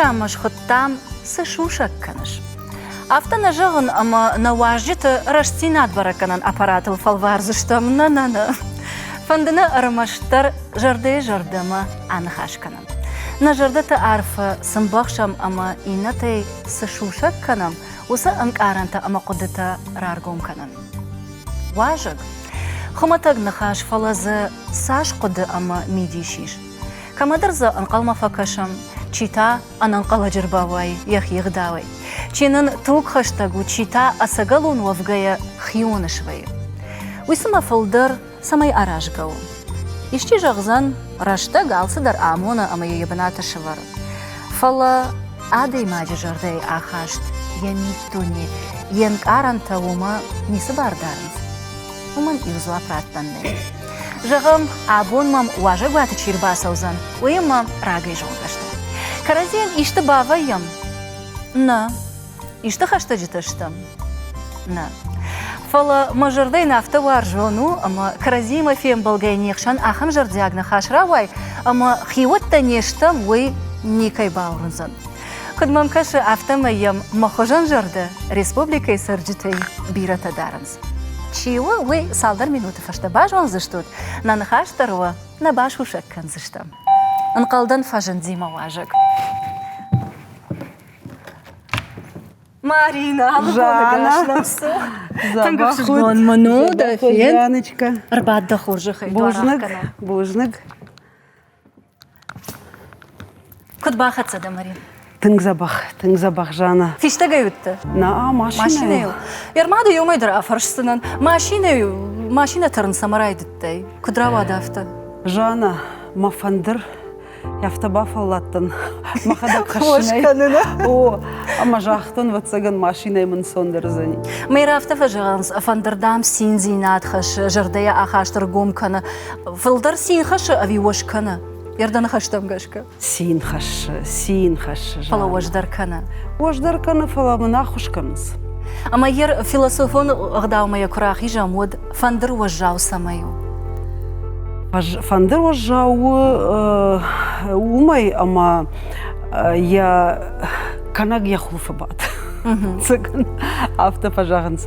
программӕ схуыдтам «Цы сусӕг кӕныс?». Афтӕ нӕ зӕгъын, ӕмӕ нӕ уазджыты рӕстдзинад бӕрӕггӕнӕн аппаратыл фӕлвардзыстӕм. Нӕ, нӕ, нӕ. Фӕнды нӕ ӕрмӕстдӕр зӕрдӕйы зӕрдӕмӕ аныхас кӕнын. Нӕ зӕрдӕты арфы цы мбӕхсӕм ӕмӕ иннӕтӕй цы сусӕг кӕнӕм, уыцы ӕнкъарӕнтӕ ӕмӕ хъуыдытӕ раргом кӕнын. Уазӕг. Хуымӕтӕг ныхас, фӕлӕ дзы цас хъуыды ӕмӕ мидис ис. Кӕмӕдӕр дзы ӕнхъӕлмӕ фӕкӕсӕм, чи та ӕнӕнхъӕлӕджы рбауайы йӕхи гъдауӕй. Чи нын тугхӕстӕг у, чи та ӕцӕгӕлон уӕвгӕйӕ хион свӕййы. Уый цымӕ фылдӕр цӕмӕй аразгӕ у? Исчи зӕгъдзӕн, рӕстӕг алцыдӕр амоны ӕмӕ йӕ йӕ бынаты сӕвӕры. Фӕлӕ адӕймаджы зӕрдӕйы ахаст, йӕ миддуне, йе нкъарӕнтӕ уымӕ ницы бар дарынц? Уымӕн иу дзуапп раттӕн нӕй. Зӕгъӕм, абон мӕм уазӕгуаты чи рбацӕудзӕн, уыимӕ рагӕй зонгӕ стӕм. Кӕрӕдзийӕн исты бавӕййӕм? Нӕ. Исты хӕстӕджытӕ стӕм? Нӕ. Фӕлӕ мӕ зӕрдӕ йын афтӕ уарзон у, ӕмӕ кӕрӕдзиимӕ фембӕлгӕйӕ не хсӕн ахӕм зӕрдиаг ныхас рауай, ӕмӕ хиуӕттӕ не стӕм, уый никӕй бауырндзӕн. Куыд мӕм кӕсы, афтӕмӕй йӕм мӕ хуызӕн зӕрдӕ республикӕйы цӕрджытӕй бирӕтӕ дарынц. Чи у, уый цалдӕр минуты фӕстӕ базондзыстут, нӕ ныхас дӕр уӕ нӕ басусӕг кӕндзыстӕм. Ӕнхъӕлдӕн фӕзынди мӕ уазӕг. Марина, Жанна, Тынг ӕхсызгон мын у дӕ фенд. Ӕрбад дӕ хорзӕхӕй, Бузныг, бузныг. Куыд бахӕццӕ дӕ, Марина? Тынг дзӕбӕх, тынг дзӕбӕх, Жанна. Фистӕгӕй уыдтӕ? На, машинӕйыл. Ермады иумӕ дӕр афӕрсдзынӕн. Машинӕйы машинӕ тӕрын цӕмӕ райдыдтай? Куыд рауад афтӕ? Жанна, мӕ фӕндыр афтӕ бафӕлладтӕн мӕхӕдӕг хӕссынӕй. О, ӕмӕ загътон, ӕвӕццӕгӕн, машинӕйы мын ӕнцондӕр уыдзӕни. Мӕ афтӕ фӕзӕгъынц, фӕндыр, дам, циндзинад хӕссы, зӕрдӕйӕ ахаст ӕргом кӕны. Фылдӕр цин хӕссы ӕви уӕз кӕны? Йе рдӕныхӕстӕм гӕсгӕ. Цин хӕссы, цин хӕссы. Фӕлӕ уӕз дӕр кӕны. Уӕз дӕр кӕны, фӕлӕ мын ӕххуыс кӕнынц. Ӕмӕ йе философон ӕгъдаумӕ йӕ куы рахизӕм, уӕд фӕндыр уӕззау цӕмӕй у? Фӕндыр уӕззау у уымӕй, ӕмӕ йӕ кӕнӕг йӕ хуылфы бады. Афтӕ фӕзӕгъынц.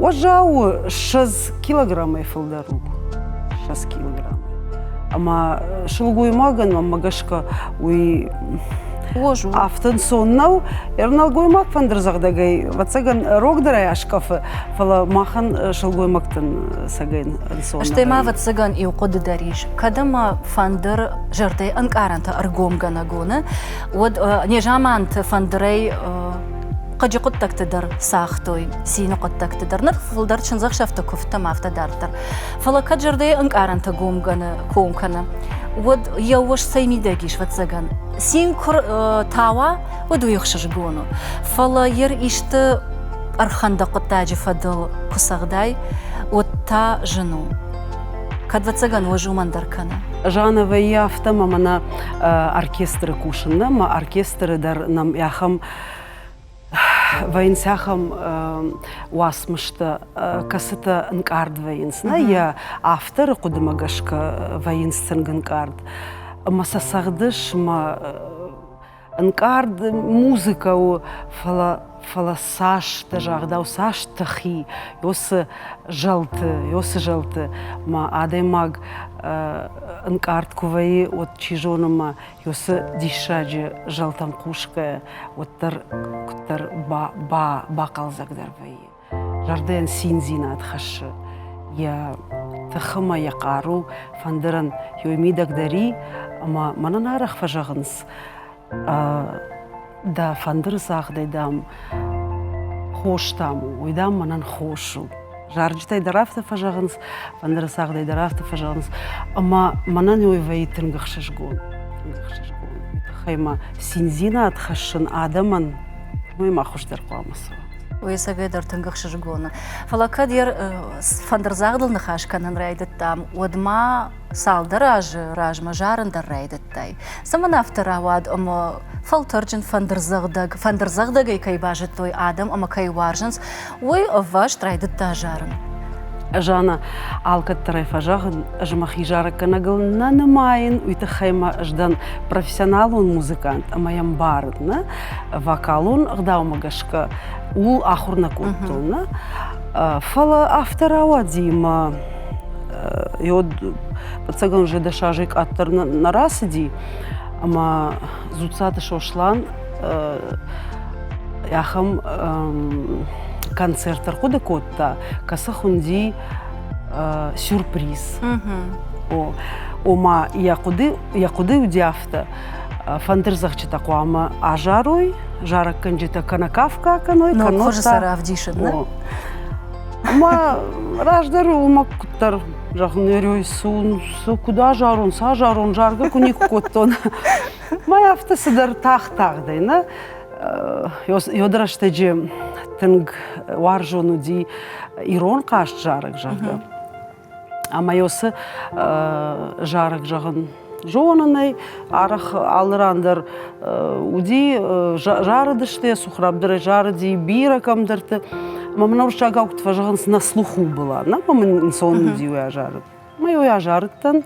Уӕззау у 20 килограммӕй фылдӕр у. 20 килограмм. Ӕмӕ сылгоймагӕн, мӕнмӕ гӕсгӕ, уый афтӕ ӕнцон нӕу. Нӕлгоймаг фӕндырдзӕгъдӕгӕй, ӕвӕццӕгӕн, рогдӕрӕй аскъӕфы, фӕлӕ махӕн сылгоймӕгтӕн цӕгӕй ӕнцон. Стӕй ма, ӕвӕццӕгӕн, иу хъуыды дӕр ис. Кӕд ӕмӕ фӕндыр зӕрдӕйы ӕнкъарӕнтӕ ӕргомгӕнӕг у, нӕ, уӕд незаманты фӕндырӕй хъыджы хъуыддӕгты дӕр цагътой, цины хъуыддӕгты дӕр. Ныр фылдӕр чындзӕхсӕвты куывдтӕм афтӕ дарддӕр. Фӕлӕ кӕд зӕрдӕйы ӕнкъарӕнтӕ гомгӕны, ком кӕны, уӕд йӕ уӕз цӕй мидӕг ис, ӕвӕццӕгӕн. Цин куы тауа, уӕд уый ӕхсызгон у. Фӕлӕ йӕ исты ӕрхӕндӕг хъуыддаджы фӕдыл куы цӕгъдай, уӕд та зын у. Кӕд, ӕвӕццӕгӕн, уӕз уымӕн дӕр кӕны. Жанна вӕййы афтӕ, ӕмӕ мӕнӕ оркестры кусын, нӕ мӕ оркестры дӕр нӕм ахӕм вӕййынц ахӕм уацмыстӕ, кӕцытӕ ӕнкъард вӕййынц. Нӕ йӕ авторы хъуыдымӕ гӕсгӕ вӕййынц тынг ӕнкъард. Ӕмӕ сӕ цӕгъдыс мӕ ӕнкъард музыкӕ у, фӕлӕ фӕлӕ цас дӕ загъдау, цас тых и уыцы зӕлты, уыцы зӕлты ма адӕймаг ӕнкъард куы вӕййы, уӕд чи зоны ма уыцы диссаджы зӕлтӕм хъусгӕйӕ, уӕддӕр куыддӕр бахъӕлдзӕгдӕр вӕййы. Зӕрдӕйӕн циндзинад хӕссы йӕ тых ӕмӕ йӕ хъару фӕндырӕн йой мидӕг дӕр и, ӕмӕ мӕнӕн арӕх фӕзӕгъынц, дӕ фӕндыры цагъдӕй, дам, хос, дам, у, уый, дам, мӕнӕн хос у. Зарджытӕй дӕр афтӕ фӕзӕгъынц, фӕндыры цагъдӕй дӕр афтӕ фӕзӕгъынц. Ӕмӕ мӕнӕн уый вӕййы тынг ӕхсызгон. Тынг ӕхсызгон. Уый тыххӕй мӕ циндзинад хӕссын адӕмӕн, уый ма хуыздӕр хъуамӕ цӕуа. Уый ӕцӕгӕйдӕр тынг ӕхсызгон у. Фӕлӕ кӕд йӕ фӕндырдзагъдыл ныхас кӕнын райдыдтам, уӕд ма цалдӕр азы размӕ зарын дӕр райдыдтай. Цӕмӕн афтӕ рауад, ӕмӕ фӕлтӕрджын фӕндырдзӕгъдӕг, фӕндырдзӕгъдӕгӕй кӕй базыдтой адӕм ӕмӕ кӕй уарзынц, уый ӕвваст райдыдта зарын? Ӕз ӕнӕ алкӕддӕр ӕй фӕзӕгъын, ӕз мӕхи зарӕггӕнӕгыл нӕ нымайын, уый тыххӕй ма ӕз дӕн профессионалон музыкант ӕмӕ йӕ мбарын, нӕ вокалон ӕгъдаумӕ гӕсгӕ ууыл ахуыр нӕ кодтон, нӕ. Фӕлӕ афтӕ рауади мӕ йод ӕцӕгӕн уже дӕс азӕй къаддӕр нӕ рацыди, ӕмӕ Дзуццаты Сослан ахӕм концерт ӕрхъуыды кодта, кӕцы хуынди сюрприз. О, ома йӕ хъуыды, йӕ хъуыды уыди афтӕ, фӕндырдзӕгъдджытӕ хъуамӕ азарой, зарӕггӕнджытӕ кӕнӕ кафгӕ кӕной, кӕнӕ хуызы сӕ равдисын, нӕ? Ӕмӕ раздӕр уымӕ куыддӕр зӕгъын, ӕрёй цы куыд азарон, цы азарон, заргӕ куы никуы кодтон. Мӕ афтӕ цыдӕр тагъд-тагъдӕй, нӕ? Йод рӕстӕджы тынг уарзон уыди ирон хъазт зарӕг, зӕгъгӕ. Ӕмӕ уыцы зарӕг, зӕгъын, зонын ӕй, арӕх алы ран дӕр уыди, зарыдысты, Сухрабдырӕй зарыди бирӕ кӕмдӕрты. Ӕмӕ мын уырыссагау куыд фӕзӕгъынц, на слуху была, нӕ мын ӕнцон уыди уый азарыд. Мӕ уый азарыдтӕн.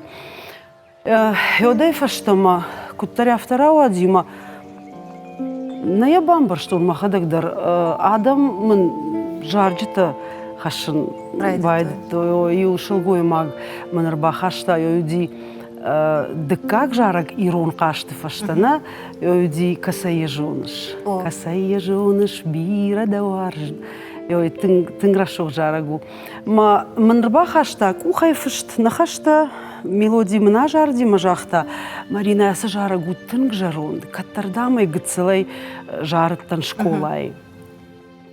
Уӕдӕй фӕстӕмӕ куыддӕр афтӕ рауади ӕмӕ нӕ йӕ бамбӕрстон мӕхӕдӕг дӕр. Адӕм мын зарджытӕ хӕссын байдыдтой. Иу сылгоймаг мын ӕрбахаста, уыди дыккаг зарӕг ирон хъазты фӕстӕ нӕ, уыди «Кӕцӕй йӕ зоныс, кӕцӕй йӕ зоныс, бирӕ дӕ уарзын». Тынг, тынг рӕсугъд зарӕг у. Ма мын ӕрбахаста къухӕй фыст ныхӕстӕ, мелоди мын азарыди мӕ загъта, Маринӕ, ацы зарӕг у тынг зӕронд, кӕддӕр дам ӕй гыццылӕй зарыдтӕн скъолайы.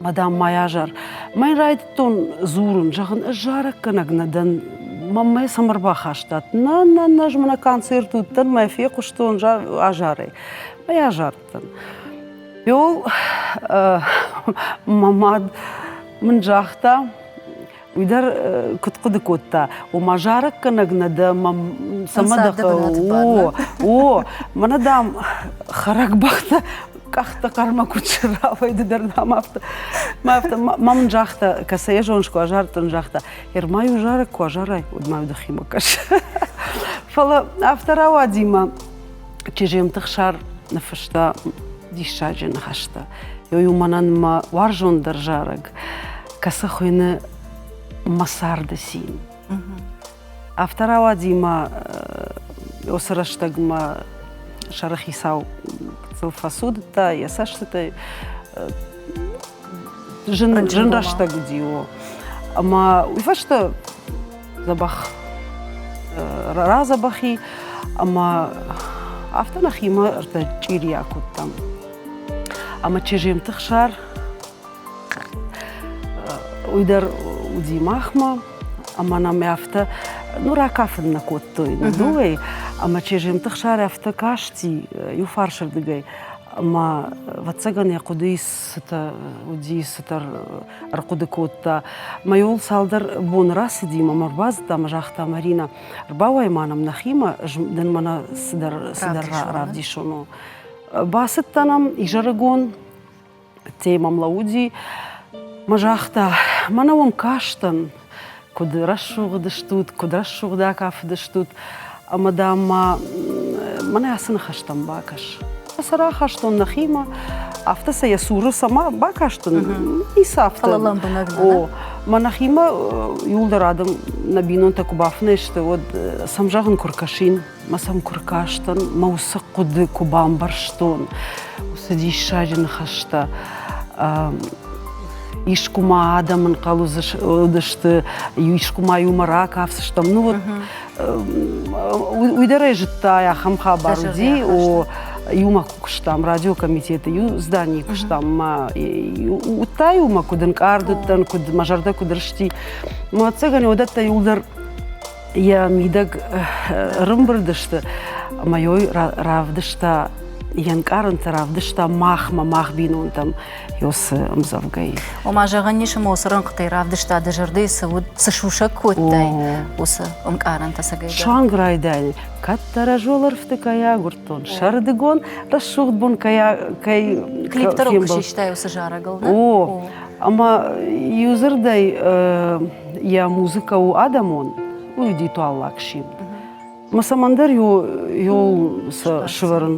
Мадам ма азар. Мӕн райдыдтон дзурын, зӕгъын, ӕз зарӕггӕнӕг нӕ дӕн, мӕнмӕ цӕм ӕрбахастат? Нӕ, нӕ, нӕ, ӕз мӕнӕ концерт уыдтӕн, мӕ фехъуыстон азарӕй. Мӕ азардтӕн. Иол мӕ мад мын загъта, уый дӕр куыд хъуыды кодта, ома зарӕггӕнӕг нӕ дӕ, цӕмӕ дӕ хъӕуы, о, о, мӕнӕ дам хӕрӕг бӕхтӕ къӕхтӕ хъӕрмӕ куыд срауай, ды дӕр дам афтӕ. Мӕ афтӕ ма мын загъта, кӕцӕй зоныс, куы азардтӕн, загъта, ӕрма-иу зарӕг куы азарай, уӕд ма-иу дӕхимӕ кӕс. Фӕлӕ афтӕ рауади мӕ Чызджемты Хсар ныффыста диссаджы ныхӕстӕ. Уый у мӕнӕн мӕ уарзондӕр зарӕг, кӕцы хуыйны Мӕ царды цин. Афтӕ рауади мӕ уыцы рӕстӕг мӕ сӕрыхицау гыццыл фӕцудыдта йӕ цӕстытӕй. Зын, зын рӕстӕг уыди, о. Ӕмӕ уый фӕстӕ дзӕбӕх радзӕбӕх и ӕмӕ афтӕ нӕхимӕ ӕртӕ чъири акодтам. Ӕмӕ Чыземты Хсар уый дӕр уыди махмӕ, ӕмӕ нӕм афтӕ ну ракафын нӕ кодтой нӕ дыууӕйы. Ӕмӕ Чыземты Хсар афтӕ касти иу фарсырдыгӕй, ӕмӕ ӕвӕццӕгӕн йӕ хъуыдыйы цытӕ уыди, цытӕ ӕрхъуыды кодта. Мӕ цалдӕр боны рацыди мӕ ӕрбацыдта ӕмӕ загъта, Марина, ӕрбауай ма нӕм нӕхимӕ, ӕз дын мӕнӕ цыдӕр, цыдӕр равдисон. Бацыдтӕн ӕм изӕрыгон, темӕм лӕууыди мӕ загъта, мӕнӕ уӕм кастӕн, куыд рӕсугъд стут, куыд рӕсугъд акафыдыстут, ӕмӕ, дам, ма мӕнӕ ацы ныхӕстӕм бакӕс. Сӕ рахастон нӕхимӕ, афтӕ сӕ йӕ цуры цӕмӕ бакастӕн, ницы афтӕ. Фӕлӕ лӕмбынӕг нӕ. О, мӕ нӕхимӕ иуылдӕр адӕм, нӕ бинонтӕ куы бафынӕй сты, уӕд сӕм зӕгъын куы ркӕсин, мӕ сӕм куы ркастӕн, мӕ уыцы хъуыды куы бамбӕрстон, уыцы диссаджы ныхӕстӕ. Искуы ма адӕм ӕнхъӕл уыдысты, искуы ма иумӕ ракафдзыстӕм. Ну вот уый дӕр ӕй зыдта, ахӕм хабар уыди. О, иумӕ куыстам радиокомитеты, иу зданийы куыстам. Мӕ уыдта иумӕ, куыд ӕнкъард уыдтӕн, куыд мӕ зӕрдӕ куыд рысти. Мӕ ӕцӕгӕн уыдӕттӕ иуылдӕр йӕ мидӕг ӕрымбырд сты ӕмӕ йой равдыста йе нкъарӕнтӕ равдыста махмӕ, мах бинонтӕм уыцы ӕмдзӕвгӕйы. Ома, зӕгъӕн ис, ӕмӕ уыцы рӕнхъытӕй равдыста, дӕ зӕрдӕйы цы уыд, цы сусӕг кодтай, уыцы ӕнкъарӕнтӕ цӕгӕйдӕр. Суанг райдайӕны кӕддӕр ӕз уӕлӕрвты кӕй агуырдтон, сӕрдыгон рӕсугъд бон кӕй кӕй Клип дӕр куы систай уыцы зарӕгыл, О, ӕмӕ иу дзырдӕй. Йӕ музыкӕ у адӕмон, уый уыди туаллаг симд. Мӕ цӕмӕндӕр йол сӕ сывӕрын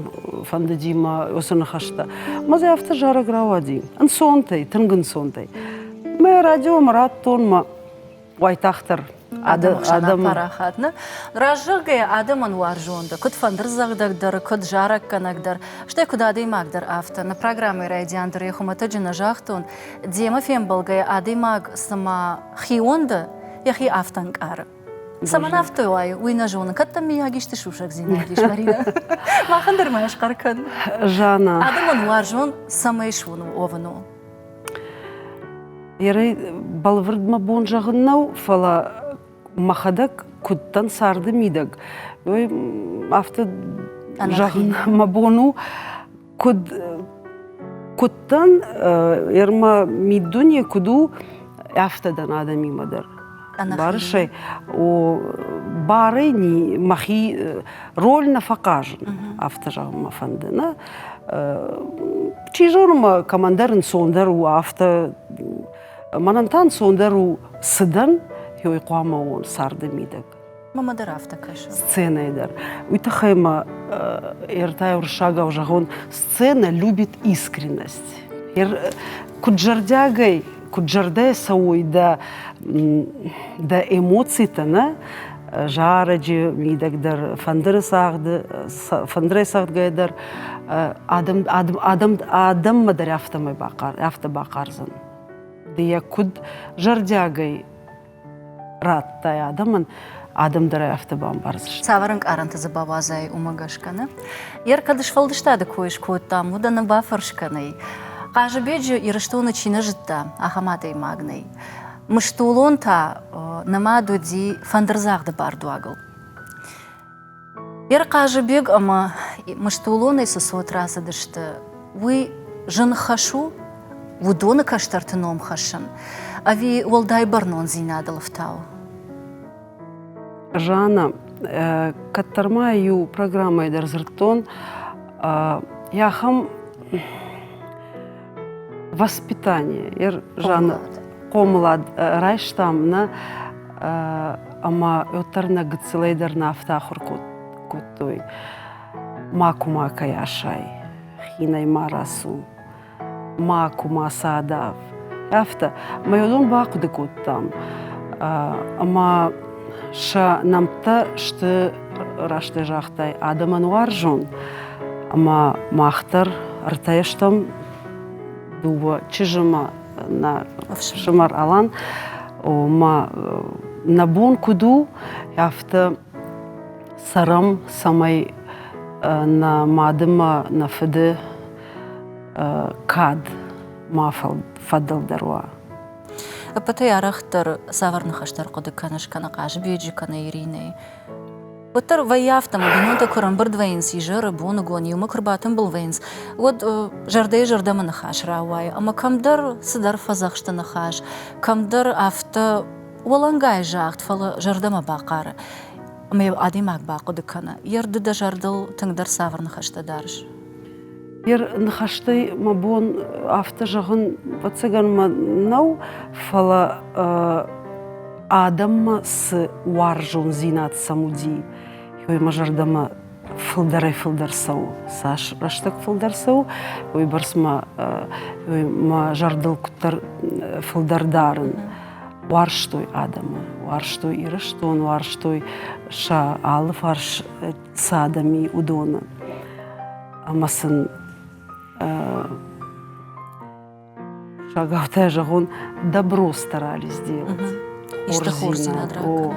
фӕндыди мӕ уыцы ныхӕстӕ. Мӕ дзы афтӕ зарӕг рауади. Ӕнцонтӕй, тынг ӕнцонтӕй. Мӕ радиомӕ радтон мӕ уайтагъддӕр адӕмы парахат. Нӕ раззӕгъгӕйӕ адӕмӕн уарзон дӕ, куыд фӕндырдзӕгъдӕг дӕр, куыд зарӕггӕнӕг дӕр, стӕй куыд адӕймаг дӕр, афтӕ. Нӕ программӕйы райдиан дӕр йӕ хуымӕтӕджы нӕ загътон, демӕ фембӕлгӕйӕ адӕймаг цыма хион дӕ, йӕхи афтӕ ӕнкъары. Цӕмӕн афтӕ уайы, уый нӕ зонын. Кӕд дӕм миййаг исты сусӕгдзинад ис, Маринӕ? Махӕн дӕр ма схъӕр кӕн. Жанна. Адӕмӕн уарзон цӕмӕй суын уӕвын у? Ерӕй бӕлвырд мӕ бон зӕгъын нӕу, фӕлӕ мӕхӕдӕг куыд дӕн царды мидӕг, уый афтӕ зӕгъын мӕ бон у, куыд куыд дӕн, ермӕ миддуне куыд у, афтӕ дӕн адӕмимӕ дӕр. Барысӕй, о, барӕй мӕхи роль нӕ фӕхъазын, афтӕ зӕгъын мӕ фӕнды. Нӕ? Чи зоны мӕ кӕмӕндӕр ӕнцондӕр у афтӕ, мӕнӕн та ӕнцондӕр у цы дӕн, уый хъуамӕ уон царды мидӕг. Мамӕ дӕр афтӕ кӕсы. Сценӕйы дӕр. Уый тыххӕй мӕ ӕртӕ уырыссагау зӕгъон, сцена любит искренность. Куыд зӕрдиагӕй, куыд зӕрдӕйӕ цӕуой дӕ, дӕ эмоцитӕ, нӕ, зарӕджы мидӕг дӕр, фӕндыры цагъды, фӕндырӕй цӕгъдгӕйӕ дӕр адӕм, адӕм, адӕммӕ дӕр афтӕмӕй бахъар, афтӕ бахъардзӕн. Ды йӕ куыд зӕрдиагӕй радтай адӕмӕн, адӕм дӕр ӕй афтӕ бамбардзысты. Цавӕр ӕнкъарӕнты дзы бауадзай, уымӕ гӕсгӕ нӕ? Йе ркӕд сфӕлдыстады кой скодтам, уӕд ӕнӕ бафӕрсгӕ нӕй. Хъазыбеджы Ирыстоны чи нӕ зыдта, ахӕм адӕймаг нӕй. Мыстулон та нымад уыди фӕндырдзагъды бардуагыл. Ерхъазыбег ӕмӕ Мыстулонӕй цы цот рацыдысты, уый зын хӕс у уыдоны кӕстӕрты ном хӕссын ӕви уӕлдай бӕрнондзинадыл ӕфтауы? Жанна, кӕддӕр ма иу программӕйы дӕр дзырдтон, ахӕм воспитание, Жанна, хъомылад райстам нӕ ӕмӕ уӕддӕр нӕ гыццылӕй дӕр нӕ афтӕ ахуыр кодтой. Макуы макӕй асай, хинӕй ма рацу, макуы мацы адав. Афтӕ. Мӕ уыдон бахъуыды кодтам. Ӕмӕ сӕ нӕмттӕ сты, растӕй загътай, адӕмӕн уарзон. Ӕмӕ мах дӕр ӕртӕйӕ стӕм дыууӕ чызджы мӕ нӕ фсымӕр Алан, ома нӕ бон куыд у, афтӕ цӕрӕм, цӕмӕй нӕ мады мӕ нӕ фыды кад ма фӕдӕлдӕр уа. Ӕппӕтӕй арӕхдӕр цавӕр ныхӕстӕ ӕрхъуыды кӕныс кӕнӕ Хъазыбеджы, кӕнӕ Иринӕйы? Уӕддӕр вӕййы афтӕ, ӕмӕ бинонтӕ куы рӕмбырд вӕййынц изӕры, боныгон иумӕ куы рбатымбыл вӕййынц, уӕд зӕрдӕйы зӕрдӕмӕ ныхас рауайы ӕмӕ кӕмдӕр цыдӕр фӕдзӕхсты ныхас, кӕмдӕр афтӕ уӕлӕнгай загъд, фӕлӕ зӕрдӕмӕ бахъары. Ӕмӕ адӕймаг бахъуыды кӕны, йе рды дӕ зӕрдыл тынгдӕр цавӕр ныхӕстӕ дарыс? Йе ныхӕстӕй мӕ бон афтӕ зӕгъын, ӕвӕццӕгӕн мӕ нӕу, фӕлӕ адӕммӕ цы уарзондзинад сӕм уыди, уый мӕ зӕрдӕмӕ фылдӕрӕй-фылдӕр цӕуы. Цас рӕстӕг фылдӕр цӕуы, уыйбӕрц мӕ, мӕ зӕрдыл куыддӕр фылдӕр дарын. Уарзтой адӕмы, уарзтой Ирыстон, уарзтой сӕ алыфарс цы адӕм и, уыдоны. Ӕмӕ сын сагаутӕ зӕгъон, добро старались сделать. Исты хорздзинад ракӕнын.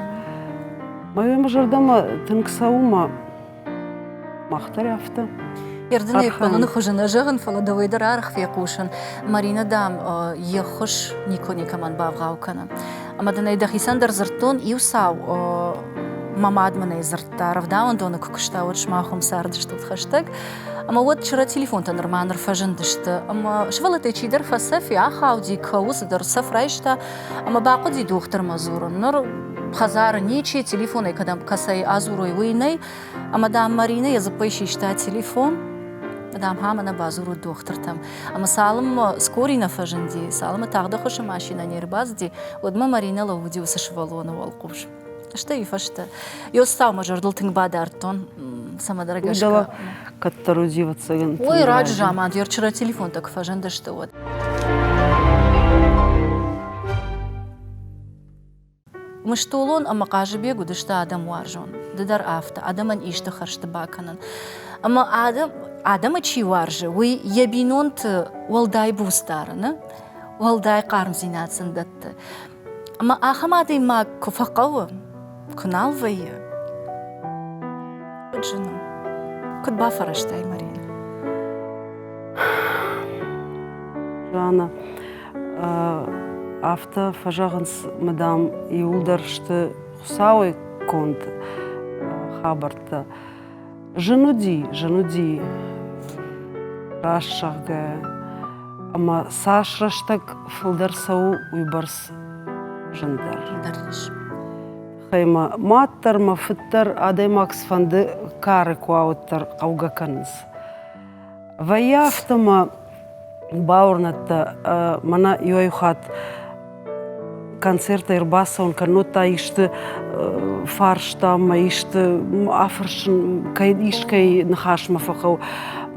Мӕ мӕ зӕрдӕмӕ тынг цӕуы мӕ мах дӕр афтӕ. Ердынӕй ппӕлыны хуызы нӕ зӕгъын, фӕлӕ дӕуӕй дӕр арӕх фехъусын. Маринӕ, дам, йе ххуыс никуы никӕмӕн бавгъау кӕны. Ӕмӕ дын ӕй дӕхицӕн дӕр дзырдтон, иу цау мӕ мад мын ӕй дзырдта, рӕвдауӕндоны куы куыста, уӕд сымах уым цардыстут хӕстӕг. Ӕмӕ уӕд чырӕ телефонтӕ нырма ныр фӕзындысты. Ӕмӕ сывӕллӕттӕй чидӕр фӕцӕф и, ахауди, кӕуы, цыдӕр цӕф райста. Ӕмӕ бахъуыди дохтырмӕ дзурын. Ныр хӕдзары ничи, телефонӕй кӕдӕм кӕцӕй адзурой, уый нӕй. Ӕмӕ, дам, Маринӕ йӕ дзыппӕй систа телефон. Дам, ха мӕнӕ бадзурут дохтыртӕм. Ӕмӕ цалынмӕ скорый нӕ фӕзынди, цалынмӕ тагъд ӕххуысы машинӕ не рбацыди, уӕдмӕ Маринӕ лӕууыди уыцы сывӕллоны уӕлхъус. Стӕй фӕстӕ. Ёстау мӕ зӕрдыл тынг бадардтон, цӕмӕдӕр гӕсгӕ. Кӕддӕр уыди, ӕвӕццӕгӕн. Ой, раджы заман, ерчырӕ телефонтӕ куы фӕзындысты, уӕд. Мыстулон ӕмӕ Хъазыбег уыдысты адӕмуарзон. Ды дӕр афтӕ, адӕмӕн исты хӕрзты бакӕнын. Ӕмӕ адӕм, адӕмы чи уарзы, уый йӕ бинонты уӕлдай буц дары, нӕ? Уӕлдай хъармдзинад сын дӕтты. Ӕмӕ ахӕм адӕймаг куы фӕхъӕуы, куы нал вӕййы, куыд зын у. Куыд бафӕрӕзтай, Марина? Жанна, афтӕ фӕзӕгъынц, мӕ дам, иуылдӕр сты Хуыцауӕй конд хабӕрттӕ. Зын уыди, зын уыди, раст зӕгъгӕ, ӕмӕ цас рӕстӕг фылдӕр цӕуы, уыйбӕрц зындӕр. Зындӕр ис. Ӕмӕ мад дӕр мӕ фыд дӕр адӕймаг цыфӕнды кары куы уа, уӕддӕр хъӕугӕ кӕнынц. Вӕййы афтӕ мӕ бауырнӕд дӕ, мӕнӕ иуӕй хатт концертӕй ӕрбацӕуын, кӕннод та исты фарста мӕ исты афӕрсын, кӕй искӕй ныхасмӕ фӕхъӕуы.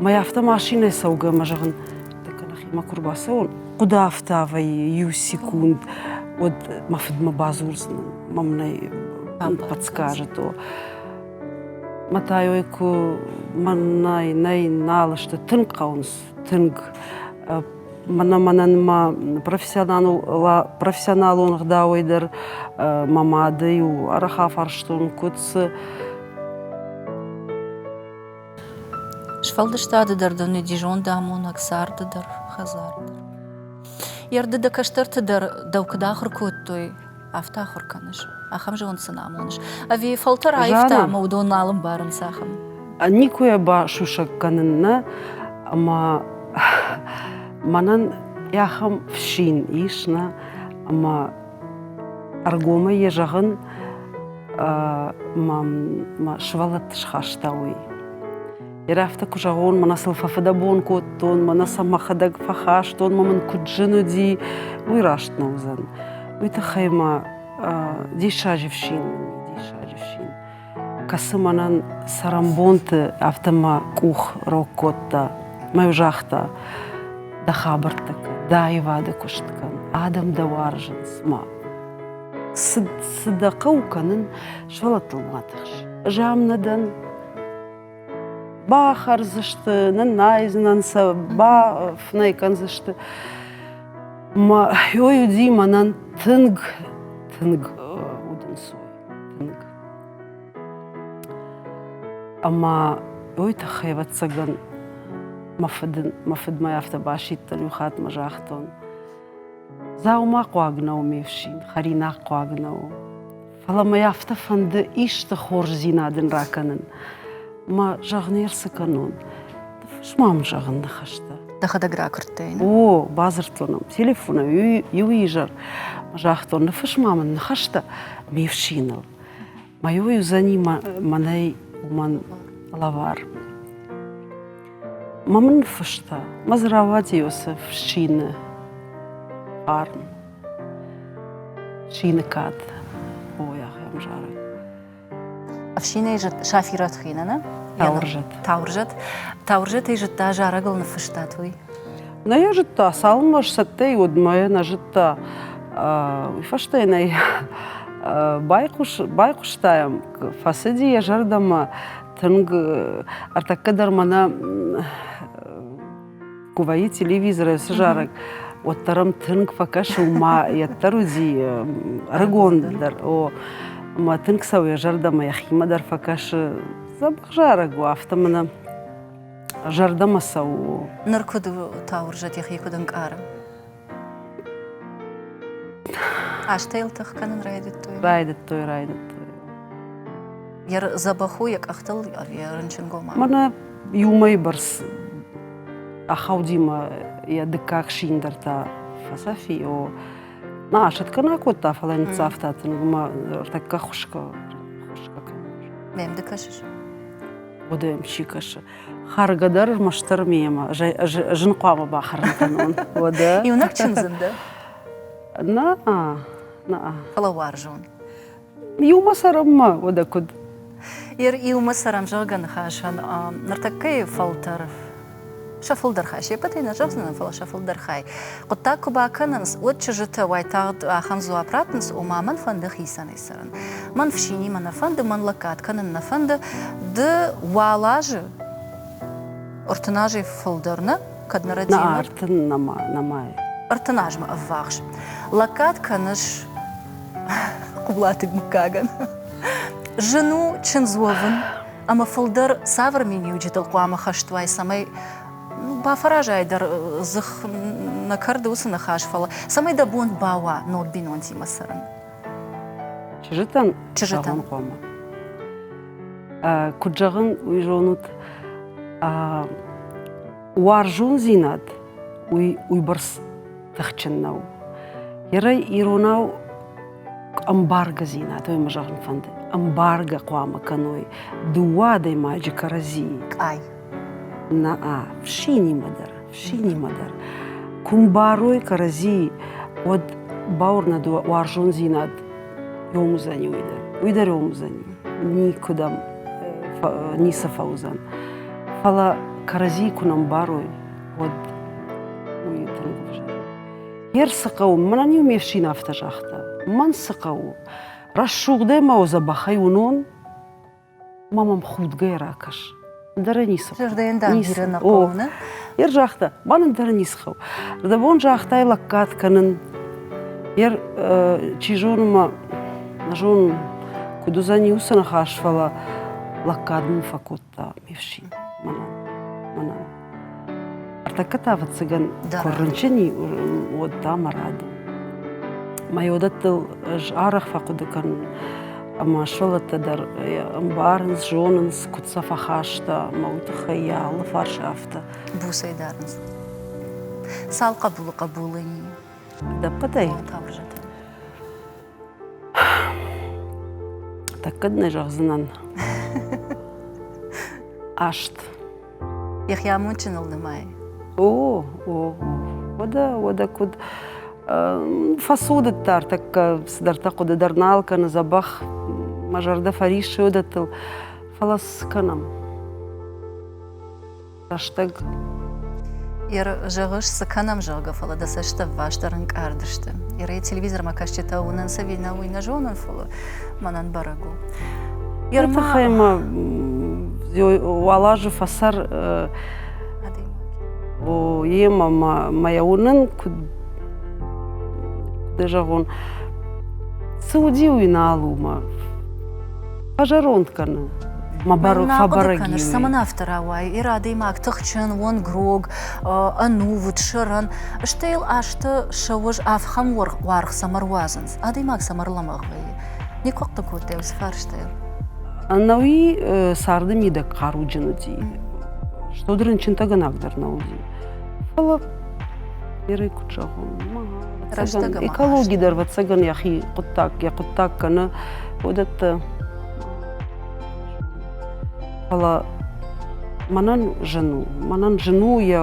Мӕ афтӕ машинӕйы цӕугӕ мӕ зӕгъын, тӕккӕ нӕхимӕ куы рбацӕуон, хъуыды афтӕ вӕййы иу секунд, уӕд мӕ фыдмӕ бадзурдзынӕн, мӕ мын ӕй подскажет. Мӕ та куы мӕнӕй нӕй нал сты, тынг хъӕуынц, тынг. Мӕнӕ мӕнӕн мӕ профессионалон ӕгъдауӕй дӕр мӕ мады-иу арӕх афарстон, куыд цы. Сфӕлдыстады дӕр дын уыди зондамонӕг, царды дӕр, хӕдзары дӕр. Йӕ дӕ кӕстӕрты дӕр дӕу куыд ахуыр кодтой, афтӕ ахуыр кӕныс? Ахӕм зонд сын амоныс? Ӕви фӕлтӕр аивта ӕмӕ уыдон нал ӕмбарынц ахӕм? Никуы йӕ басусӕг кӕнын нӕ, ӕмӕ мӕнӕн ахӕм фсин ис, нӕ, ӕмӕ ӕргомӕй йӕ зӕгъын, мӕ мӕ сывӕллӕтты схаста уый. Йӕ афтӕ куы зӕгъон, мӕнӕ сыл фӕфыдӕбон кодтон, мӕнӕ сӕ мӕхӕдӕг фӕхастон, мӕ мын куыд зын уыди, уый раст нӕ уыдзӕн. Уый тыххӕй ма диссаджы фсин, диссаджы фсин, кӕцы мӕнӕн цӕрӕнбонты афтӕ мӕ къух рог кодта. Мӕ загъта, дӕ хабӕрттӕ кӕн, дӕ аивады куыст кӕн, адӕм дӕ уарзынц, ма. Цы, цы дӕ хъӕуы кӕнын, сывӕллӕттыл ма тыхс. Ӕз ам нӕ дӕн, бахӕрдзысты, ныннайдзынӕн сӕ, бафынӕй кӕндзысты. Мӕ ой уыди мӕнӕн тынг, тынг удӕнцой, тынг. Ӕмӕ уый тыххӕй, ӕвӕццӕгӕн, мӕ фыд, мӕ фыдмӕ афтӕ басидтӕн иу хатт мӕ загътон, Дзаума хъуаг нӕу ме фсин, хӕринаг хъуаг нӕу. Фӕлӕ мӕ афтӕ фӕнды исты хорздзинад ын ракӕнын. Мӕ зӕгъ не рцы кӕнон. Ныффыс ма мын зӕгъын ныхӕстӕ. Дӕхӕдӕг ракуырдтай? О, бадзырдтон ӕм телефонӕй иу изӕр. Загътон, ныффыс ма мын ныхӕстӕ ме фсиныл. Мӕ уый уыдзӕни мӕнӕй уымӕн лӕвар. Мӕ мын ныффыста, мӕ дзы рауади уыцы фсины фарн, фсины кад. Ой, ахӕм зарӕг. Ӕфсинӕй Сафирӕт хина, нӕ? Таурзӕт. Таурзӕт. Таурзӕтӕй зыдта, зарӕгыл ныффыстат, уый? Нӕ йӕ зыдта, цалынмӕ сцӕттӕ уӕдмӕ йӕ нӕ зыдта. Уый фӕстӕ йын ӕй байхъуыста йӕм, фӕцыди йӕ зӕрдӕмӕ тынг. Ӕртӕккӕ дӕр мӕнӕ куы вӕййы телевизорӕй цы зарӕг, уӕддӕр ӕм тынг фӕкӕсы, ма йеддӕр уыди ӕрыгон дӕр. О, ӕмӕ тынг цӕуы йӕ зӕрдӕмӕ, йӕхимӕ дӕр фӕкӕсы. Дзӕбӕх зарӕг у, афтӕ мӕнӕ зӕрдӕмӕ цӕуы. Ныр куыд Таурзӕт йӕхи куыд ӕнкъары? Азтӕ йыл тых кӕнын райдыдтой? Райдыдтой, райдыдтой. Йӕ дзӕбӕх у йӕ къӕхтыл ӕви йӕ рынчынгомау? Мӕнӕ иу мӕйы бӕрц ахауди мӕ йӕ дыккаг син дӕр та фӕцӕф и. О, на, сӕтгӕ нӕ кодта, фӕлӕ ныццавта тынг мӕ ӕртӕккӕ хуысгӕ хуысгӕ кӕны. Мӕм ды кӕсыс? Уӕдӕ йӕм чи кӕсы? Хӕргӕ дӕр ӕрмӕстдӕр мемӕ. Зын хъуамӕ бахӕрын кӕнон. Уӕдӕ. Иунӕг чындз ын дӕ? Нӕ, нӕ. Фӕлӕ уарзон. Иумӕ цӕрӕм ма, уӕдӕ куыд? Ер иумӕ цӕрӕм, зӕгъгӕ, ныхасӕн ныртӕккӕйы фӕлтӕр сӕ фылдӕр хай, се ппӕтӕй нӕ зӕгъдзынӕн, фӕлӕ сӕ фылдӕр хай. Хъуыддаг куы бакӕнынц, уӕд чызджытӕ уайтагъд ахӕм дзуапп раттынц, ома мӕн фӕнды хицӕнӕй цӕрын. Мӕн фсинимӕ нӕ фӕнды, мӕн лӕггад кӕнын нӕ фӕнды. Ды уал азы, 30 азӕй фылдӕр нӕ, кӕд нӕ рӕдийын? Нӕ, ӕртын нӕма, нӕма. 30 азмӕ ӕввахс. Лӕггад кӕныс Хъулаты мыггагӕн. Зын у чындз уӕвын ӕмӕ фылдӕр цавӕр миниуджытыл хъуамӕ хӕст уай, цӕмӕй бафӕразай дӕр дзых нӕ кӕрды уыцы ныхас, фӕлӕ цӕмӕй дӕ бон бауа ног бинонтимӕ цӕрын? Чызджытӕн Чызджытӕн. хъуамӕ. Куыд зӕгъын, уый зонут, уарзондзинад уый уыйбӕрц тыхджын нӕу. Ерӕй иронау ӕмбаргӕдзинад, уый мӕ зӕгъын фӕнды, ӕмбаргӕ хъуамӕ кӕной дыууӕ адӕймаджы кӕрӕдзийы. Къай. Нӕ, фсинимӕ дӕр, фсинимӕ дӕр. Куы мбарой кӕрӕдзийы, уӕд бауырнӕд уарзондзинад ном уыдзӕни уый дӕр. Уый дӕр ном уыдзӕни. Никуыдӕм ницы фӕуыдзӕн. Фӕлӕ кӕрӕдзийы куы нӕ мбарой, уӕд уый тынг ӕвзӕр. Ер цы хъӕуы? Мӕнӕн-иу ме фсин афтӕ загъта. Мӕн цы хъӕуы? Рӕсугъдӕй ма дзӕбӕхӕй уынон, ма мӕм худгӕйӕ ракӕс. Ӕндӕр ницы хъӕуы. Зӕрдӕйӕн дам бирӕ нӕ хъӕуы, нӕ? Ер загъта, мӕн ӕндӕр ницы хъӕуы. Рдӕбон загътай лӕггад кӕнын. Ер, чи зоны ма, нӕ зонын, куыд уыдзӕни уыцы ныхас, фӕлӕ лӕггад мын фӕкодта ме фсин мӕнӕн, мӕнӕн. Ӕртӕккӕ та, ӕвӕццӕгӕн, куы рынчын и, уӕд та мӕ рад у. Мӕ уыдӕттыл ӕз арӕх фӕхъуыды кӕнын, ӕмӕ сывӕллӕттӕ дӕр ӕмбарынц, зонынц, куыд сӕ фӕхаста, ӕмӕ уый тыххӕй йӕ алы фарс афтӕ. Буцӕй дарынц. Цал хъӕбулы хъӕбулы и? Ӕдӕппӕтӕй? Тӕккӕ нӕ зӕгъдзынӕн. Аст. Йӕхи амондджыныл нымайы. О, о, уӕдӕ, уӕдӕ куыд фӕцудыдта ӕртӕккӕ цыдӕртӕ хъуыды дӕр нал кӕны дзӕбӕх, мӕ зӕрдӕ фӕриссы уыдӕттыл, фӕлӕ цы кӕнӕм? Рӕстӕг. Ер, зӕгъыс, цы кӕнӕм, зӕгъгӕ, фӕлӕ дӕ цӕст ӕвваст ӕрынкъард сты. Ерӕй телевизормӕ кӕсджытӕ уынынц ӕви нӕ, уый нӕ зонын, фӕлӕ мӕнӕн бӕрӕг у. Уый тыххӕй ма уал азы фӕцӕр о, йемӕ ма йӕ уынын, куыд дӕ зӕгъон, цы уыди, уый нал у мӕ фӕзӕронд кӕны. Мӕ фӕбӕрӕг и. Цӕмӕн афтӕ рауайы? Ир адӕймаг тыхджын, уӕнгрог, ӕнувыд, сӕрӕн. Стӕй йыл азты сӕ уӕз афхӕм уаргъ цӕмӕ руадзынц? Адӕймаг цӕмӕ рлӕмӕгъ вӕййы? Никуы хъуыды кодтай уыцы фарстайыл? Ӕнӕуи царды мидӕг хъаруджын уыди. Стод рынчынтӕгӕнаг дӕр нӕ уыди. Фӕлӕ Ерӕй куыд зӕгъон, экологи дӕр ӕвӕццӕгӕн йӕхи хъуыддаг, йӕ хъуыддаг кӕны, уыдӕттӕ. Фӕлӕ мӕнӕн зын у, мӕнӕн зын у йӕ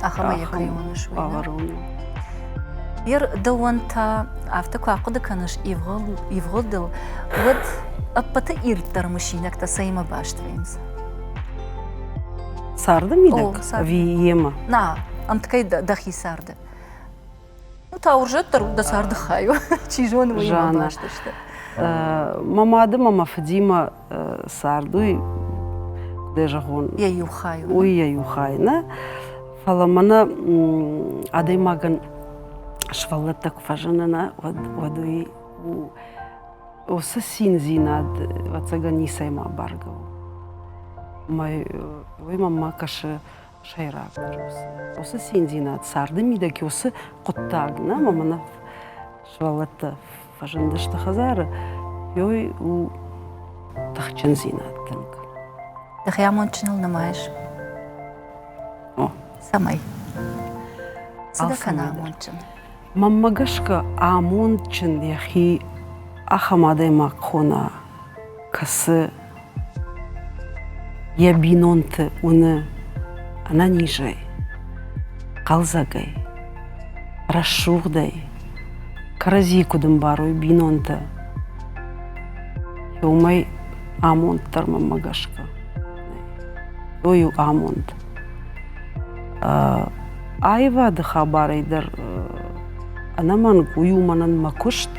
ахӕмӕй кӕй уыныс, уый. Ер дӕуӕн та афтӕ куы ахъуыды кӕныс ивгъуыдыл, уӕд ӕппӕты ирддӕр мысинӕгтӕ цӕимӕ баст вӕййынц? Царды мидӕг ӕви йемӕ? На, ӕмткӕй дӕхи царды. Ну, таурзӕт дӕр дӕ царды хай у. Чи зоны, уыимӕ баст сты. Мӕ мады ӕмӕ мӕ фыдимӕ цард уый, куыд ӕй зӕгъон, йӕ иу хай у. Уый йӕ иу хай, нӕ? Фӕлӕ мӕнӕ адӕймагӕн сывӕллӕттӕ куы фӕзыны, нӕ, уӕд, уӕд уый у уыцы циндзинад, ӕвӕццӕгӕн, ницӕйма баргӕ у. Уый мӕнмӕ кӕсы сӕйрагдӕр уыцы циндзинад царды мидӕг уыцы хъуыддаг, нӕ, ӕмӕ мӕнӕ сывӕллӕттӕ фӕзындысты хӕдзары, уый у тыхджындзинад тынг. Дӕхи амондджыныл нымайыс? О. Цӕмӕй? Цы дӕ кӕна амондджын? Мӕнмӕ гӕсгӕ, амондджын йӕхи ахӕм адӕймаг хона, кӕцы Йӕ бинонты уыны ӕнӕнизӕй, хъӕлдзӕгӕй, рӕсугъдӕй, кӕрӕдзийы куыд ӕмбарой бинонтӕ, уымӕй амонд дӕр мӕнмӕ гӕсгӕ уый у амонд. Аивады хабарӕй дӕр ӕнӕмӕнг уый у мӕнӕн мӕ куыст,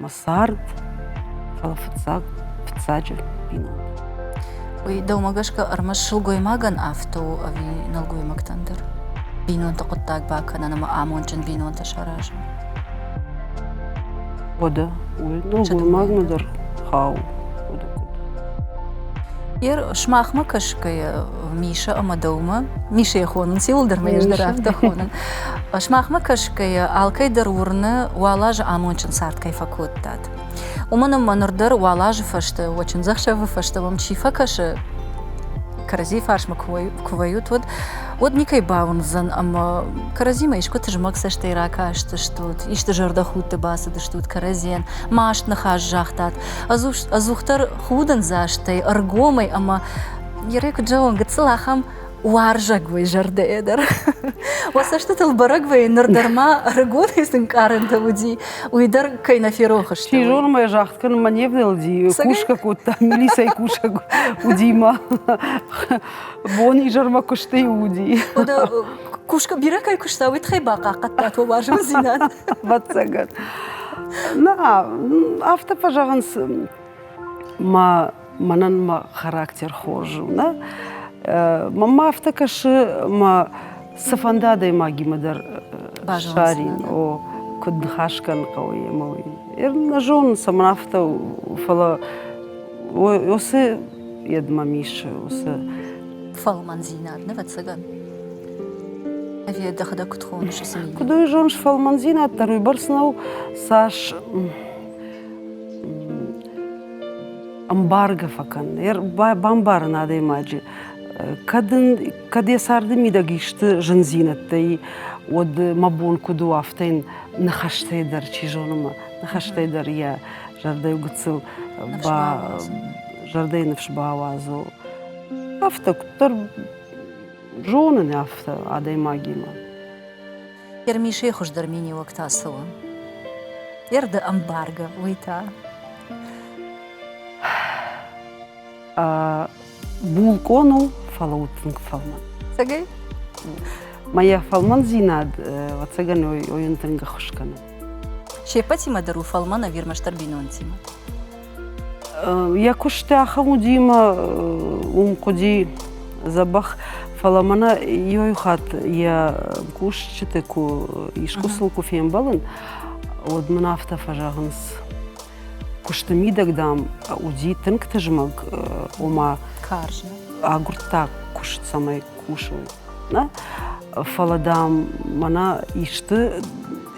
мӕ цард, фӕлӕ фыццаг, фыццаджы бинонтӕ. Уый дӕумӕ гӕсгӕ ӕрмӕст сылгоймагӕн афтӕ у ӕви нӕлгоймӕгтӕн дӕр? Бинонты хъуыддаг бакӕнын ӕмӕ амондджын бинонтӕ саразын? Уӕдӕ, уый нӕлгоймагмӕ дӕр хауы. Ер, сымахмӕ кӕсгӕйӕ, Миша ӕмӕ дӕумӕ, Мишӕйы хонынц, иуылдӕр мӕ ӕз дӕр афтӕ хонын. Сымахмӕ кӕсгӕйӕ, алкӕй дӕр уырны, уал азы амондджын цард кӕй фӕкодтат. Уымӕн ӕмӕ ныр дӕр уал азы фӕстӕ, уӕ чындзӕхсӕвы фӕстӕ уӕм чи фӕкӕсы, кӕрӕдзийы фарсмӕ куы вӕййут, уӕд уӕд никӕй бауырндзӕн ӕмӕ кӕрӕдзимӕ искуы тызмӕг цӕстӕй ракастыстут, исты зӕрдӕхудты бацыдыстут кӕрӕдзийӕн, маст ныхас загътат. Ӕдзухдӕр худындзастӕй, ӕргомӕй ӕмӕ Ерӕй куыд зӕгъон, гыццыл ахӕм уарзӕгой зӕрдӕйӕ дӕр. Уӕ цӕстытыл бӕрӕг вӕййы, ныр дӕр ма ӕрыгонӕй цы нкъарӕнтӕ уыди, уый дӕр кӕй нӕ ферох сты. Чи зоны, мӕ загъд кӕнынмӕ не вдӕлди, кусгӕ кодта, милицӕйы кусӕг уыди мӕ бон изӕрмӕ куысты уыди. Уӕдӕ кусгӕ бирӕ кӕй куыста, уый тыххӕй бахъахъхъӕдтат уӕ уарзондзинад? Ӕвӕццӕгӕн. Нӕ, афтӕ фӕзӕгъынц, мӕ мӕнӕн мӕ характер хорз у, нӕ? Мӕнмӕ афтӕ кӕсы, мӕ цыфӕнды адӕймагимӕ дӕр ссарин, о, куыд ныхас кӕнын хъӕуы йемӕ, уый. Нӕ зонын, цӕмӕн афтӕ у, фӕлӕ уыцы йед мӕм ис, уыцы фӕлмӕндзинад, ӕвӕццӕгӕн. Ӕви дӕхӕдӕг куыд хоныс уыцы миниуӕг? Куыд уый зоныс, фӕлмӕндзинад дӕр уыйбӕрц нӕу, цас ӕмбаргӕ фӕкӕн, бамбарын адӕймаджы. Кӕд ын, кӕд йӕ царды мидӕг исты зындзинӕдтӕ и, уӕд мӕ бон куыд у, афтӕ йын ныхӕстӕй дӕр, чи зоны мӕ, ныхӕстӕй дӕр йӕ зӕрдӕйы гыццыл зӕрдӕйы ныфс бауадзо. Афтӕ куыддӕр зонын афтӕ адӕймагимӕ. Ермишейы хуыздӕр миниуӕг та цы у? Ерды ӕмбаргӕ, уый та? Булкъон у, фӕлӕ у тынг фӕлмӕн. Цӕгӕй? Мӕ йӕ фӕлмӕндзинад, ӕвӕццӕгӕн, уый йын тынг ӕххуыс кӕны. Се ппӕтимӕ дӕр у фӕлмӕн ӕви ӕрмӕстдӕр бинонтимӕ? Йӕ куысты ахӕм уыди ӕмӕ уым хъуыди дзӕбӕх, фӕлӕ мӕнӕ иу хатт йӕ кусджыты куы искуы сыл куы фембӕлын, уӕд мын афтӕ фӕзӕгъынц, куысты мидӕг, дам, уыди тынг тызмӕг, ома карз агуырдта куыст, цӕмӕй кусой. Нӕ? Фӕлӕ, дам, мӕнӕ исты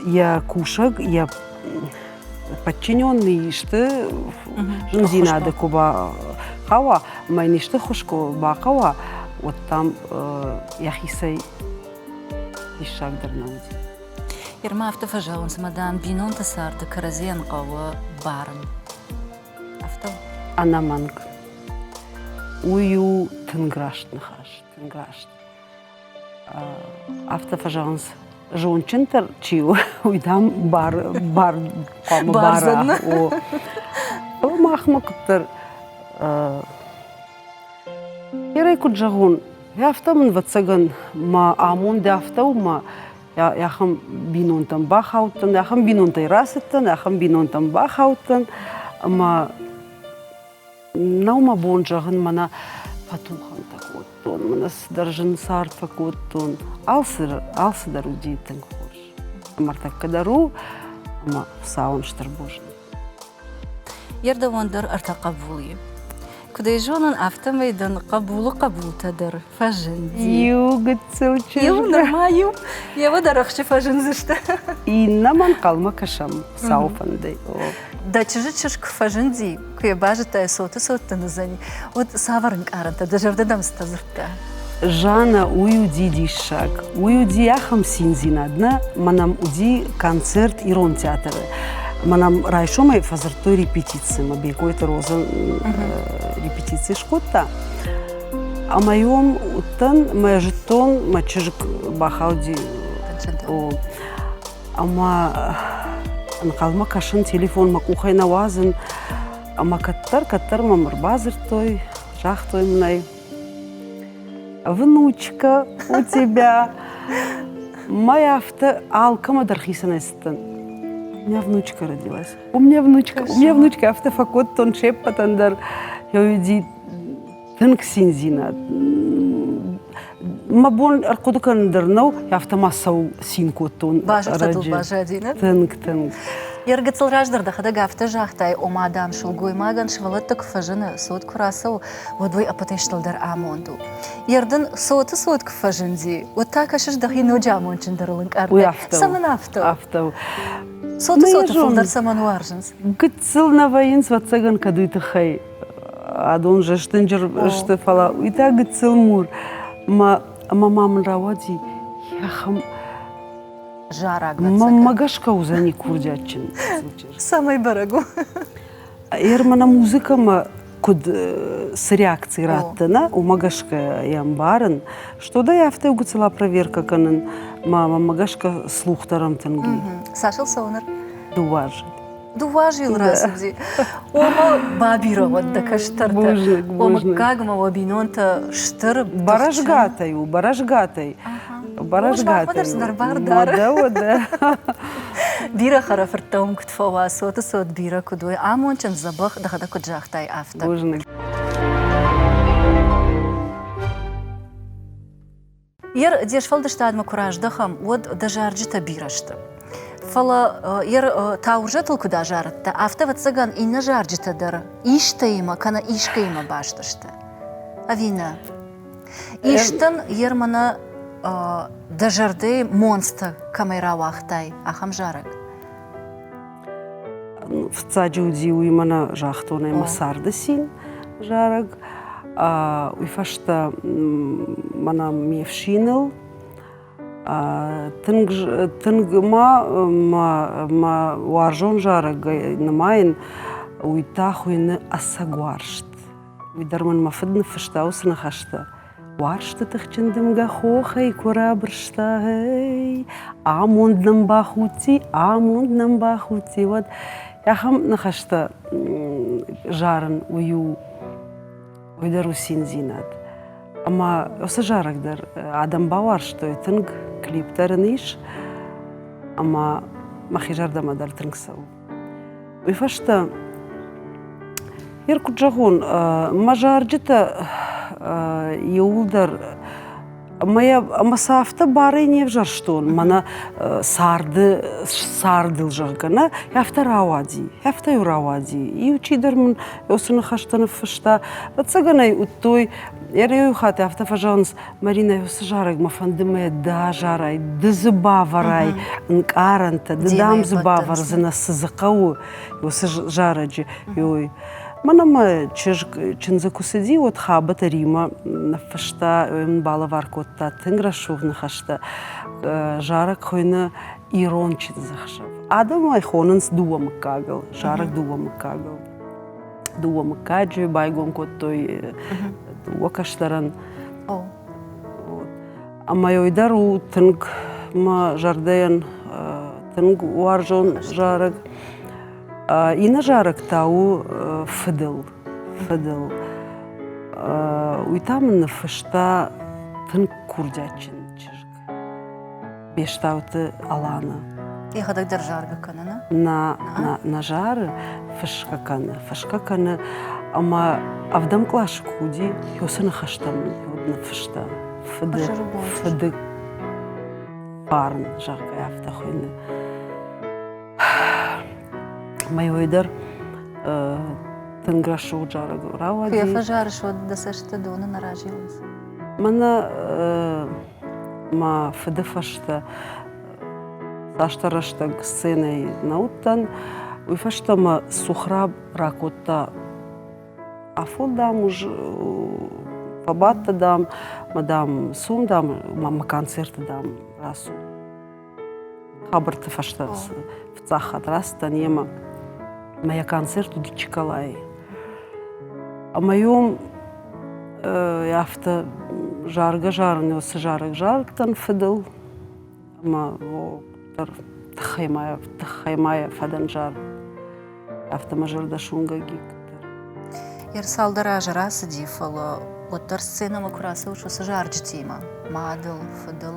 йӕ кусӕг, йӕ подчиненный исты зындзинады куы бахауа, ӕмӕ йын исты ххуыс куы бахъӕуа, уӕд там йӕхицӕй диссагдӕр нӕ уыди. Ерма афтӕ фӕзӕгъынц, ӕмӕ, дам, бинонты царды кӕрӕдзийӕн хъӕуы барын. Афтӕ у? Ӕнӕмӕнг. Уый у тынг раст ныхас, тынг раст. Афтӕ фӕзӕгъынц, зондджындӕр чи у, уый, дам, бар, бар хъуамӕ бара. О. Фӕлӕ махмӕ куыддӕр Ерӕй куыд зӕгъон, афтӕ мын, ӕвӕццӕгӕн, мӕ амонд афтӕ у, мӕ ахӕм бинонтӕм бахаудтӕн, ахӕм бинонтӕй рацыдтӕн, ахӕм бинонтӕм бахаудтӕн, ӕмӕ нӕу мӕ бон зӕгъын, мӕнӕ фӕтухӕнтӕ кодтон, мӕнӕ цыдӕр зын цард фӕкодтон. Алцыдӕр уыди тынг хорз. Ӕмӕ ӕртӕккӕ дӕр у, ӕмӕ Хуыцауӕн стыр бузныг. Ердӕуӕн дӕр ӕртӕ хъӕбулы. Куыд ӕй зонын, афтӕмӕй дын хъӕбулы хъӕбултӕ дӕр фӕзынди. Иу гыццыл чызг. Иу, нырма иу. Ева дӕр ӕхсчы фӕзындзысты. Иннӕмӕ ӕнхъӕлмӕ кӕсӕм, Хуыцауы фӕндӕй. Дӕ чызджы чызг куы фӕзынди, куы йӕ базыдтай, цоты цот дын уыдзӕни, уӕд цавӕр ӕнкъарӕнтӕ, дӕ зӕрдӕ дӕм цытӕ дзырдта? Жанна, уый уыди диссаг. Уый уыди ахӕм циндзинад, нӕ? Мӕнӕм уыди концерт ирон театры. Мӕнӕм райсомӕй фӕдзырдтой репетицимӕ. Бекъойты Роза репетици скодта. Ӕмӕ уым уыдтӕн, мӕ зыдтон, мӕ чызг бахауди. Ӕмӕ ӕнхъӕлмӕ кӕсын, телефон мӕ къухӕй нӕ уадзын. Ӕмӕ кӕддӕр-кӕддӕр мӕм ӕрбадзырдтой, загътой мын ӕй, внучка у тебя. Мӕ афтӕ алкӕмӕ дӕр хицӕнӕй цыдтӕн. У меня внучка родилась. У меня внучка, у меня внучка афтӕ фӕкодтон се ппӕтӕн дӕр. Уыди тынг циндзинад. Мӕ бон ӕрхъуыды кӕнын дӕр нӕу, афтӕ ма цӕуыл цин кодтон. Базыртӕ базади, нӕ? Тынг, тынг. Ергыцыл раздӕр дӕхӕдӕг афтӕ загътай, ома, дам, сылгоймагӕн сывӕллӕттӕ куы фӕзыны, цот куы рацӕуы, уӕд уый ӕппӕтӕй стылдӕр амонд у. Ердын цоты цот куы фӕзынди, уӕд та кӕсыс дӕхи ноджы амондджындӕрыл ӕнкъардтай. Цӕмӕн афтӕ? Афтӕ у. Цоты цоты фылдӕр цӕмӕн уарзынц? Гыццыл нӕ вӕййынц, ӕвӕццӕгӕн, кӕд уый тыххӕй адон зӕстынджыр сты, фӕлӕ уый та гыццыл мур. Ӕмӕ ма мын рауади ахӕм зарӕг. Мӕнмӕ гӕсгӕ уыдзӕни курдиатджын. Цӕмӕй бӕрӕг у? Ер мӕнӕ музыкӕмӕ куыд цы реакци радты, нӕ, уымӕ гӕсгӕ йӕ ӕмбарын, что да афтӕ гуыцыла проверка кӕнын, ма мӕнмӕ гӕсгӕ слух дӕр ӕмтынг и. Цасыл цӕуы ныр? Дыууӕ азы. Дыууӕ азы йыл рацыди. Ома бабирӕ уӕд дӕ кӕстӕртӕ. О мыггагмӕ уӕ бинонтӕ стыр. Бӕрӕзгатӕй у, бӕрӕзгатӕй. Бӕрӕзгатӕй. Цыдӕр бар дары. Уӕдӕ, уӕдӕ. Бирӕ хӕрӕфырттӕ уым куыд фӕуа, цоты цот бирӕ куыд уой, амондджын, дзӕбӕх, дӕхӕдӕг куыд загътай, афтӕ. Бузныг. Ер де сфӕлдыстадмӕ куы раздӕхӕм, уӕд дӕ зарджытӕ бирӕ сты. Фӕлӕ ер таурзӕтыл куыд азарыдтӕ, афтӕ, ӕвӕццӕгӕн, иннӕ зарджытӕ дӕр истӕимӕ кӕнӕ искӕимӕ баст сты. Ӕви нӕ? Истӕн ер мӕнӕ дӕ зӕрдӕйы монцтӕ кӕмӕй рауагътай, ахӕм зарӕг? Фыццаджы уыди уый мӕнӕ загътон ӕмӕ царды цин зарӕг. Уый фӕстӕ мӕнӕ ме фсиныл тынг, тынг ма мӕ уарзон зарӕг нымайын, уый та хуыйны ӕцӕг уарзт. Уый дӕр мын мӕ фыд ныффыста уыцы ныхӕстӕ. Уарзты тыхджын дымгӕ хохӕй куы рабырста, эй, амонд нӕм бахудти, амонд нӕм бахудти, уӕд ахӕм ныхӕстӕ зарын уый у, уый дӕр у циндзинад. Ӕмӕ уыцы зарӕг дӕр адӕм бауарзтой тынг, клип дӕр ын ис, ӕмӕ мӕхи зӕрдӕмӕ дӕр тынг цӕуы. Уый фӕстӕ, ер куыд зӕгъон, мӕ зарджытӕ иууылдӕр ӕмӕ ӕмӕ сӕ афтӕ барӕй не взӕрстон, мӕнӕ царды цардыл, зӕгъгӕ, нӕ, афтӕ рауади, афтӕ-иу рауади. Иу чидӕр мын уыцы ныхӕстӕ ныффыста, ӕцӕгӕн ӕй уыдтой, иу хатт афтӕ фӕзӕгъынц, Маринӕ, уыцы зарӕг мӕ фӕнды мӕ дӕ зарай, ды дзы бавӕрай ӕнкъарӕнтӕ, ды дам дзы бавӕрдзынӕ, цы дзы хъӕуы уыцы зарӕджы. Ой. Мӕнӕ мӕ чызг чындзы куы цыди, уӕд Хабӕты Римӕ ныффыста, мын балӕвар кодта тынг рӕсугъд ныхӕстӕ. Зарӕг хуыйны Ирон чындзӕхсӕв. Адӕм ӕй хонынц дыууӕ мыггагыл, зарӕг дыууӕ мыггагыл. Дыууӕ мыггаджы байгом кодтой дыууӕ кӕстӕрӕн. Ӕмӕ уый дӕр у тынг мӕ зӕрдӕйӕн тынг уарзон зарӕг. Иннӕ зарӕг та у фыдыл, фыдыл. Уый та мын ныффыста тынг курдиатджын чызг. Бестауты Алана. Йӕхӕдӕг дӕр заргӕ кӕны, нӕ? Нӕ, нӕ, нӕ зары, фысгӕ кӕны, фысгӕ кӕны. Ӕмӕ ӕвдӕм къласы куы уыди, уыцы ныхӕстӕм ныффыста. Фыды, фыды фарн, зӕгъгӕ, афтӕ хуыйны. Мӕ уый дӕр тынг рӕсугъд зарӕг рауади. Куы йӕ фӕзарыс, уӕд дӕ цӕсты доны нӕ разилынц? Мӕнӕ мӕ фыды фӕстӕ цасдӕр рӕстӕг сценӕйы нӕ уыдтӕн. Уый фӕстӕ мӕ Сухраб ракодта афон, дам, уж фӕбадтӕ, дам, мӕ, дам, цом, дам, мӕ концерты, дам, рацу. Хабӕртты фӕстӕ фыццаг хатт рацыдтӕн йемӕ. Мӕ йӕ концерт уыди Чиколайы. Ӕмӕ йом. Афтӕ заргӕ-зарын цы зарӕг зарыдтӕн фыдыл, ӕмӕ дӕр тыххӕй ма тыххӕй ма йӕ фӕдӕн зард. Афтӕ мӕ зӕрдӕ суынгӕг и куыддӕр. Йе цалдӕр азы рацыди, фӕлӕ уӕддӕр сценӕмӕ куы рацӕуыс уыцы зарджытимӕ, мадыл, фыдыл,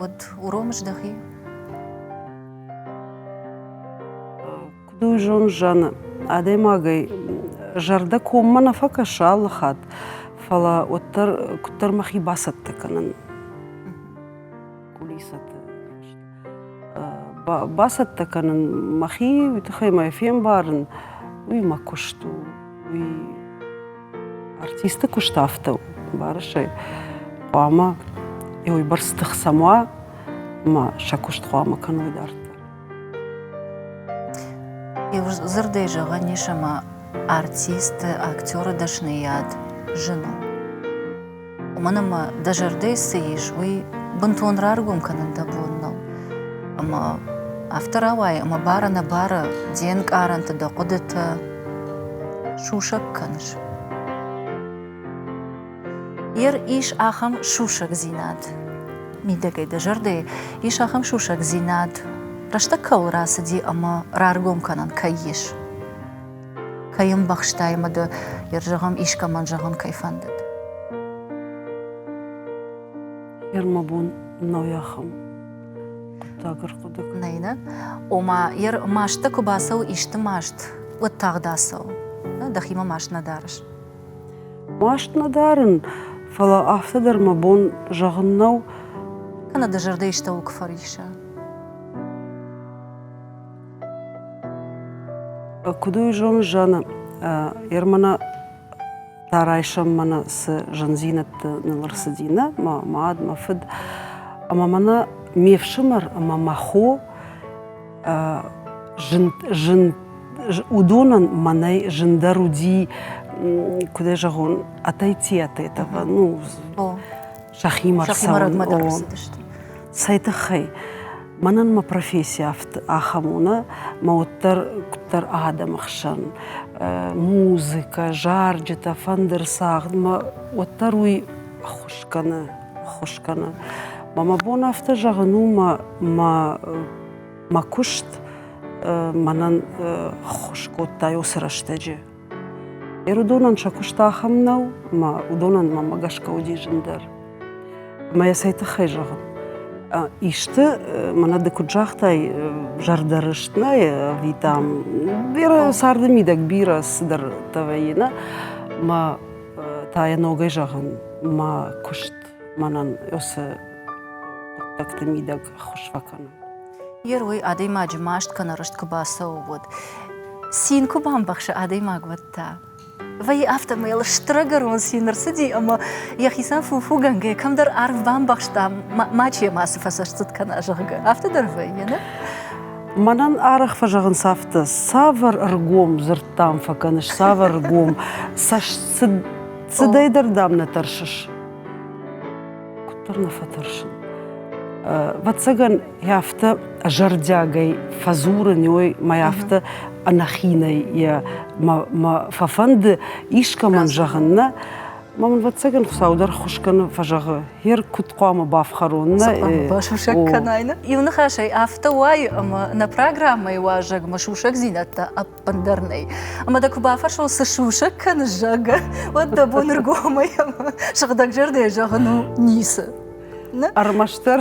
уӕд уромыс дӕхи? Куыд уый зон, Жанна, адӕймагӕй зӕрдӕ коммӕ нӕ фӕкӕсы алы хатт, фӕлӕ уӕддӕр куыддӕр мӕхи бацӕттӕ кӕнын кулисӕты бацӕттӕ кӕнын мӕхи, уый тыххӕй мӕ фембарын, уый мӕ куыст у, уый артисты куыст афтӕ у, барысӕй хъуамӕ уыйбӕрц тых сӕм уа, ӕмӕ сӕ куыст хъуамӕ кӕной дарддӕр. Иу дзырдӕй зӕгъӕн ис, ӕмӕ артисты, актеры дӕсныйад зын у. Уымӕн ӕмӕ дӕ зӕрдӕйы цы ис, уый бынтон раргом кӕнын дӕ бон нӕу. Ӕмӕ афтӕ рауайы, ӕмӕ бар-ӕнӕбары де нкъарӕнты, дӕ хъуыдытӕ сусӕг кӕныс. Ер ис ахӕм сусӕгдзинад, мидӕгӕй дӕ зӕрдӕйы ис ахӕм сусӕгдзинад, рӕстӕг кӕуыл рацыди ӕмӕ раргом кӕнӕн кӕй ис, кӕй ӕмбӕхстай ӕмӕ дӕ, ер зӕгъӕм, искӕмӕн зӕгъын кӕй фӕндыд. Ер мӕ бон нӕу ахӕм хъуыддаг ӕрхъуыды кӕнын. Нӕй, нӕ? Ома, ер маст дӕ куы бацӕуы исты маст, уӕд тагъд ацӕуы. Дӕхимӕ маст нӕ дарыс. Маст нӕ дарын, фӕлӕ афтӕ дӕр мӕ бон зӕгъын нӕу. Кӕнӕ дӕ зӕрдӕ истӕуыл куы фӕриса. Куыд уый зоныс, Жанна, Ермана та райсом мӕнӕ цы зындзинӕдты ныл ӕрцыди, нӕ, мӕ мад, мӕ фыд, ӕмӕ мӕнӕ ме фсымӕр ӕмӕ мӕ хо зын, зын, уыдонӕн мӕнӕй зындӕр уыди, куыд ӕй зӕгъон, отойти от этого, ну, сӕхимӕ рцӕуын. Цӕй тыххӕй? Мӕнӕн мӕ професси ахӕм у, нӕ, мӕ уӕддӕр куыддӕр адӕмы хсӕн музыкӕ, зарджытӕ, фӕндыр цагъд, мӕ уӕддӕр уый ӕххуыс кӕны, ӕххуыс кӕны. Мӕ мӕ бон афтӕ зӕгъын у, мӕ мӕ мӕ куыст мӕнӕн ӕххуыс кодта уыцы рӕстӕджы. Уыдонӕн сӕ куыст ахӕм нӕу, ӕмӕ уыдонӕн мӕнмӕ гӕсгӕ уыди зындӕр. Ӕмӕ йӕ цӕй тыххӕй зӕгъын? Исты, мӕнӕ ды куыд загътай, зӕрдӕрыст нӕй ӕви там бирӕ царды мидӕг бирӕ цыдӕртӕ вӕййы, нӕ? Мӕ та йӕ ногӕй зӕгъын, мӕ куыст мӕнӕн уыцы хъуыддӕгты мидӕг ӕххуыс фӕкӕны. Ер уый адӕймаджы маст кӕнӕ рыст куы бацӕуы, уӕд цин куы бамбӕхсы адӕймаг, уӕд та вӕййы афтӕ ӕмӕ йыл стыр ӕгӕрон цин ӕрцыди ӕмӕ йӕхицӕн фу-фугӕнгӕ кӕмдӕр арф бамбӕхста, мачи йӕ мацы фӕцӕстдзыд кӕна, зӕгъгӕ. Афтӕ дӕр вӕййы, нӕ? Мӕнӕн арӕх фӕзӕгъынц афтӕ, цавӕр ӕргом дзырдтам фӕкӕныс, цавӕр ӕргом цӕстцыд цыдӕй дӕр дам нӕ тӕрсыс. Куыддӕр нӕ фӕтӕрсын. Ӕвӕццӕгӕн, афтӕ зӕрдиагӕй фӕдзурын, ой, мӕ афтӕ ӕнӕхинӕй йӕ мӕ фӕфӕнды искӕмӕн зӕгъын, нӕ? Мӕ мын, ӕвӕццӕгӕн, Хуыцау дӕр ххуыс кӕны, фӕзӕгъы, хер куыд хъуамӕ бафхӕрон, нӕ? Басусӕг кӕнай, нӕ? Иу ныхасӕй афтӕ уайы, ӕмӕ нӕ программӕйы уазӕгмӕ сусӕгдзинӕдтӕ ӕппындӕр нӕй. Ӕмӕ дӕ куы бафӕрсон, цы сусӕг кӕныс, зӕгъгӕ, уӕд дӕ бон ӕргомӕй ӕмӕ сыгъдӕгзӕрдӕйӕ зӕгъын у ницы. Ӕрмӕстдӕр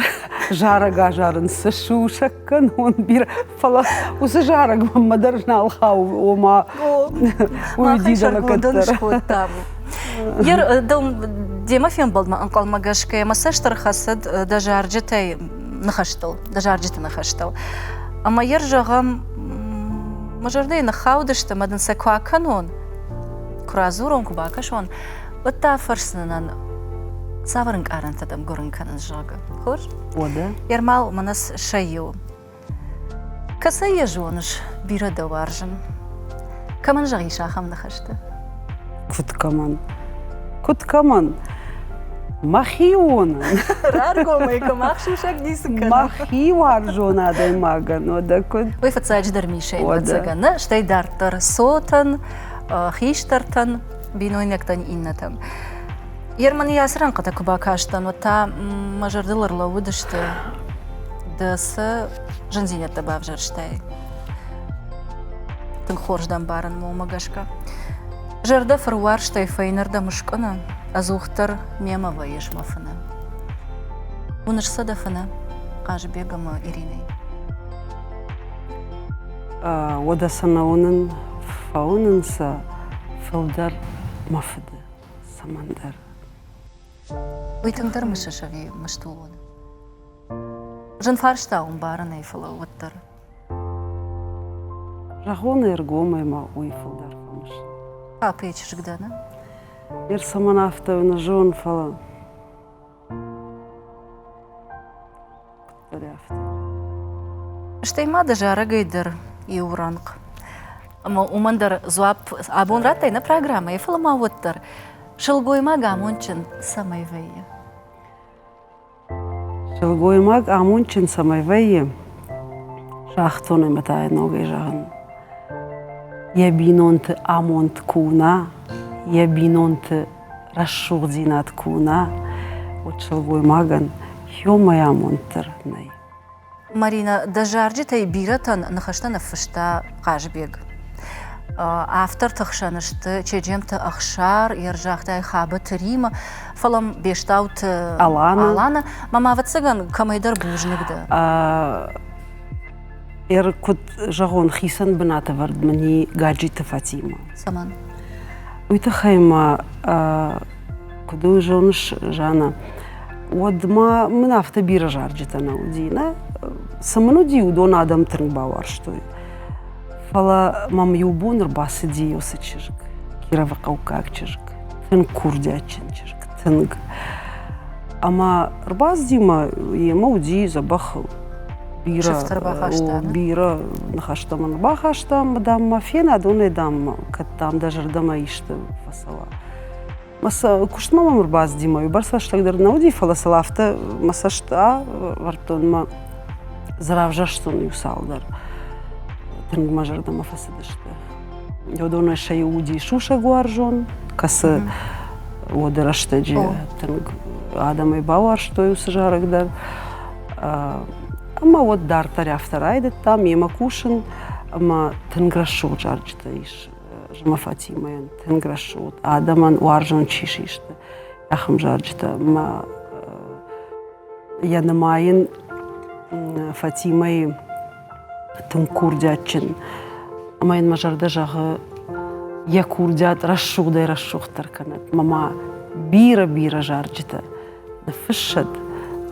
зарӕг азарын цы сусӕг кӕнон бирӕ, фӕлӕ уыцы зарӕг мӕнмӕ дӕр нал хауы, ома уый дидӕмӕ кӕддӕр. скодтам. Ер, демӕ фембӕлдмӕ ӕнхъӕлмӕ гӕсгӕ мӕ цӕст ӕрхӕцыд дӕ зарджытӕй ныхӕстыл, дӕ зарджыты ныхӕстыл. Ӕмӕ ер зӕгъӕм, мӕ зӕрдӕйы ныххаудысты, ӕмӕ дын сӕ куы акӕнон, куы радзурон, куы бакӕсон, уӕд дӕ афӕрсдзынӕн, цавӕр ӕнкъарӕнтӕ дӕм гуырын кӕнынц, зӕгъгӕ. Хорз? Уӕдӕ? Ермал, мӕнӕ сӕ иу. Кӕцӕй йӕ зоныс, бирӕ дӕ уарзын. Кӕмӕн зӕгъис ахӕм ныхӕстӕ? Куыд кӕмӕн? Куыд кӕмӕн? Мӕхионӕн. Раргомӕй кӕм ӕхсусӕг ницы кӕны. Мӕхи уарзон адӕймагӕн, уӕдӕ куыд? Уый фыццаджыдӕр Мишӕйы ӕвӕццӕгӕн, нӕ? Стӕй дарддӕр цотӕн, хистӕртӕн. бинойнӕгтӕн иннӕтӕм. Ерман йӕ ацы рӕнхъытӕ куы бакастӕн, уӕд та мӕ зӕрдыл ӕрлӕууыдысты, ды цы зындзинӕдтӕ бавзӕрстай. Тынг хорз дӕ ӕмбарын уымӕ гӕсгӕ. Зӕрдӕ фыруарзтӕй фӕйнӕрдӕм скъуыны, ӕдзухдӕр мемӕ вӕййыс мӕ фыны. Уыныс сӕ дӕ фыны, Хъазыбег ӕмӕ Иринӕйы? Уӕдӕ сӕ нӕ уынын, фӕуынын сӕ фылдӕр мӕ фыды цӕмӕндӕр. Уый тынгдӕр мысыс ӕви мыстулон? Зын фарста у ӕмбарын ӕй, фӕлӕ уӕддӕр. Зӕгъон ӕргомӕй ма уый фылдӕр фӕмысын. Папӕйы чызг дӕ, нӕ? Ир цӕмӕн афтӕ нӕ зон, фӕлӕ Стӕй ма дӕ зарӕгӕй дӕр иу рӕнхъ. Ӕмӕ уымӕн дӕр дзуапп абон радтай нӕ программӕйы, фӕлӕ ма уӕддӕр сылгоймаг амондджын цӕмӕй вӕййы? Сылгоймаг амондджын цӕмӕй вӕййы, загътон ӕмӕ та йӕ ногӕй зӕгъын. Йӕ бинонты амонд куы уына, йӕ бинонты рӕсугъддзинад куы уына, уӕд сылгоймагӕн иумӕ амонд дӕр нӕй. Марина, дӕ зарджытӕй бирӕтӕн ныхӕстӕ ныффыста Хъазыбег. Авторты хсӕн сты Чеджемты Ӕхсар, йе рзагътай Хабӕты Рима, фӕлӕ Бестауты Алана. Алана. Мӕ ӕвӕццӕгӕн, кӕмӕйдӕр бузныг дӕ. Эр куыд зӕгъон, хицӕн бынат ӕвӕрд мын и Гаджиты Фатимӕ. Цӕмӕн? Уый тыххӕй ма, куыд уый зоныс, Жанна, уӕд ма мын афтӕ бирӕ зарджытӕ нӕ уыди. Нӕ, цы мын уыди, уыдон адӕм тынг бауарзтой. Фӕлӕ мӕм иу бон ӕрбацыди уыцы чызг, Кировыхъӕуккаг чызг, тынг курдиатджын чызг, тынг. Ӕмӕ ӕрбацыди мӕ йемӕ уыди дзӕбӕх бирӕ бирӕ ныхӕстӕ мын ӕрбахаста, ӕмӕ дам мӕ фен, адонӕй дам кӕд дам дӕ зӕрдӕмӕ исты фӕцӕуа. Мӕ сӕ куыстмӕ мӕм ӕрбацыди мӕ уыйбӕрц рӕстӕг дӕр нӕ уыди, фӕлӕ сыл афтӕ мӕ цӕст авӕрдтон мӕ дзы равзӕрстон иу цалдӕр. Тынг мӕ зӕрдӕмӕ фӕцыдысты. Уыдонӕй сӕ иу уыди сусӕг уарзон, кӕцы уӕды рӕстӕджы тынг адӕмӕй бауарзтой уыцы зарӕг дӕр. Ӕмӕ уӕд дарддӕр афтӕ райдыдтам йемӕ кусын, ӕмӕ тынг рӕсугъд зарджытӕ ис Зыма Фатимӕйӕн, тынг рӕсугъд, адӕмӕн уарзон чи систы, ахӕм зарджытӕ. Ӕмӕ йӕ нымайын Фатимӕйы тынг курдиатджын. Ӕмӕ йын мӕ зӕрдӕ зӕгъы, йӕ курдиат рӕсугъдӕй рӕсугъддӕр кӕнӕд. Ӕмӕ ма бирӕ-бирӕ зарджытӕ ныффыссӕд.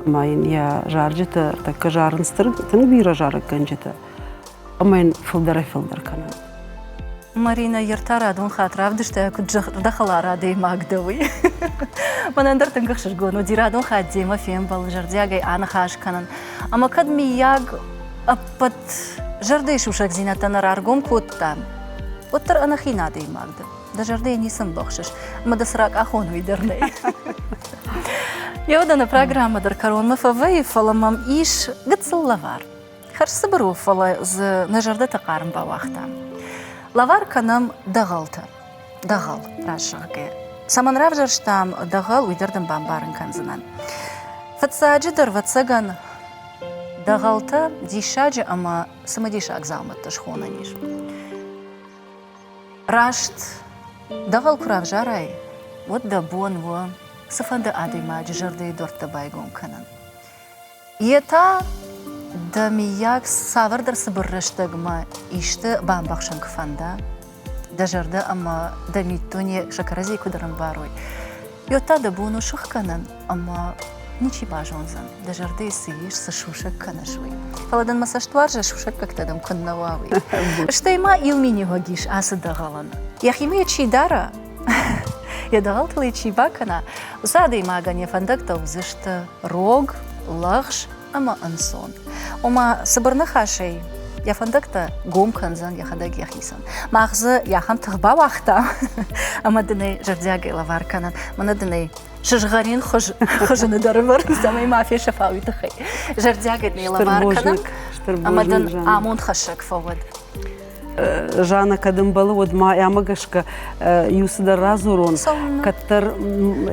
Ӕмӕ йын йӕ зарджытӕ тӕккӕ зарынц тынг бирӕ зарӕггӕнджытӕ. Ӕмӕ йын фылдӕрӕй-фылдӕр кӕнӕд. Марина, йе ртӕ радон хатт равдыста, куыд зӕрдӕхӕлар адӕймаг дӕ, уый. Мӕнӕн дӕр тынг ӕхсызгон уыди радон хатт демӕ фембӕлын, зӕрдиагӕй аныхас кӕнын. Ӕмӕ кӕд, миййаг, ӕппӕт зӕрдӕйы сусӕгдзинӕдтӕ нӕ раргом кодтам, уӕддӕр ӕнӕхин адӕймаг дӕ. Дӕ зӕрдӕйы ницы мбӕхсыс, ӕмӕ дӕ цы ракъахон, уый дӕр нӕй. Еуӕдӕ нӕ программӕ дӕр кӕронмӕ фӕвӕййы, фӕлӕ мӕм ис гыццыл лӕвар. Хӕрзцыбыр у, фӕлӕ дзы нӕ зӕрдӕтӕ хъарм бауагъта. Лӕвар кӕнӕм дӕгъӕлтӕ. Дӕгъӕл, раст зӕгъгӕ. Цӕмӕн равзӕрстам дӕгъӕл, уый дӕр дын бамбарын кӕндзынӕн. Фыццаджыдӕр, ӕвӕццӕгӕн, дӕгъӕлтӕ диссаджы ӕмӕ цымыдисаг дзаумӕттӕ схонӕн ис. Раст дӕгъӕл куы равзарай, уӕд дӕ бон у цыфӕнды адӕймаджы зӕрдӕйы дуӕрттӕ байгом кӕнын. Йе та дӕ, миййаг, цавӕрдӕр цыбыр рӕстӕгмӕ исты бамбӕхсын куы фӕнда, дӕ зӕрдӕ ӕмӕ дӕ миддуне сӕ кӕрӕдзи куыд ӕрӕмбарой, уӕд та дӕ бон у сыхгӕнын ӕмӕ ничи базондзӕн, дӕ зӕрдӕйы цы ис, цы сусӕг кӕныс, уый. Фӕлӕ дын мӕ цӕст уарзы, сусӕггӕгтӕ дӕм куыннӕ уа, уый. Стӕй ма иу миниуӕг ис ацы дӕгъӕлӕн. Йӕхимӕ йӕ чи дара, йӕ дӕгъӕлтыл ӕй чи бакӕна, уыцы адӕймагӕн йӕ фӕндӕгтӕ уыдзысты рог, лӕгъз ӕмӕ ӕнцон. Ома, цыбыр ныхасӕй, йӕ фӕндӕгтӕ гом кӕндзӕн йӕхӕдӕг йӕхицӕн. Мах дзы ахӕм тых бауагъта, ӕмӕ дын ӕй зӕрдиагӕй лӕвар кӕнын. Мӕнӕ дын ӕй сызгъӕрин хуыз хызыны дӕр ӕвӕрын, цӕмӕй ма фесӕфа, уый тыххӕй. Зӕрдиагӕй дын ӕй лӕвар кӕнын, ӕмӕ дын амондхӕссӕг фӕуӕд. Жанна, кӕд ӕмбӕлы, уӕд ма ӕмӕ гӕсгӕ иу цыдӕр радзурон. Кӕддӕр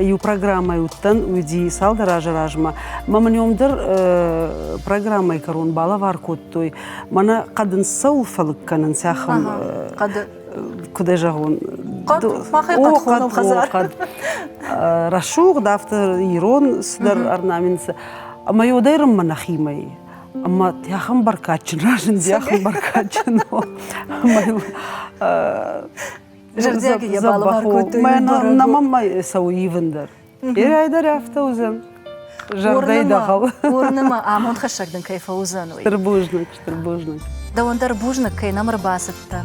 иу программӕйы уыдтӕн, уыди цалдӕр азы размӕ. Мӕ мын уым дӕр программӕйы кӕрон балӕвар кодтой. Мӕнӕ хъӕдын цӕуыл фӕлыг кӕнынц, ахӕм куыд ӕй зӕгъон? Хъӕд, махӕй хъӕд хонӕм хӕдзар. Хъӕд. Рӕсугъд, афтӕ ирон цыдӕр орнамент. Ӕмӕ йӕ уӕдӕй рынмӕ нӕхимӕ и. Ӕмӕ ахӕм бӕркадджын разынди, ахӕм бӕркадджын. Ӕмӕ йыл Зӕрдиагӕй йӕ балӕвар кодтой. Нӕ мӕм цӕуы ивын дӕр. Ирӕй дӕр афтӕ уыдзӕн. Зӕрдӕйы дӕгъӕл. Уырны мӕ, амондхӕссӕг дын кӕй фӕуыдзӕн, уый. Стыр бузныг, стыр бузныг. Дӕуӕн дӕр бузныг, кӕй нӕм ӕрбацыдтӕ,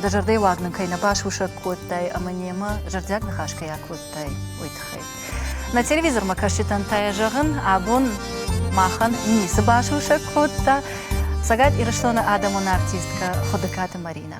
дӕ зӕрдӕйы уаг нын кӕй нӕ басусӕг кодтай ӕмӕ немӕ зӕрдиаг ныхас кӕй акодтай, уый тыххӕй. Нӕ телевизормӕ кӕсджытӕн та йӕ зӕгъын, абон махӕн ницы басусӕг кодта Цӕгат Ирыстоны адӕмон артисткӕ Хуыдыкаты Маринӕ.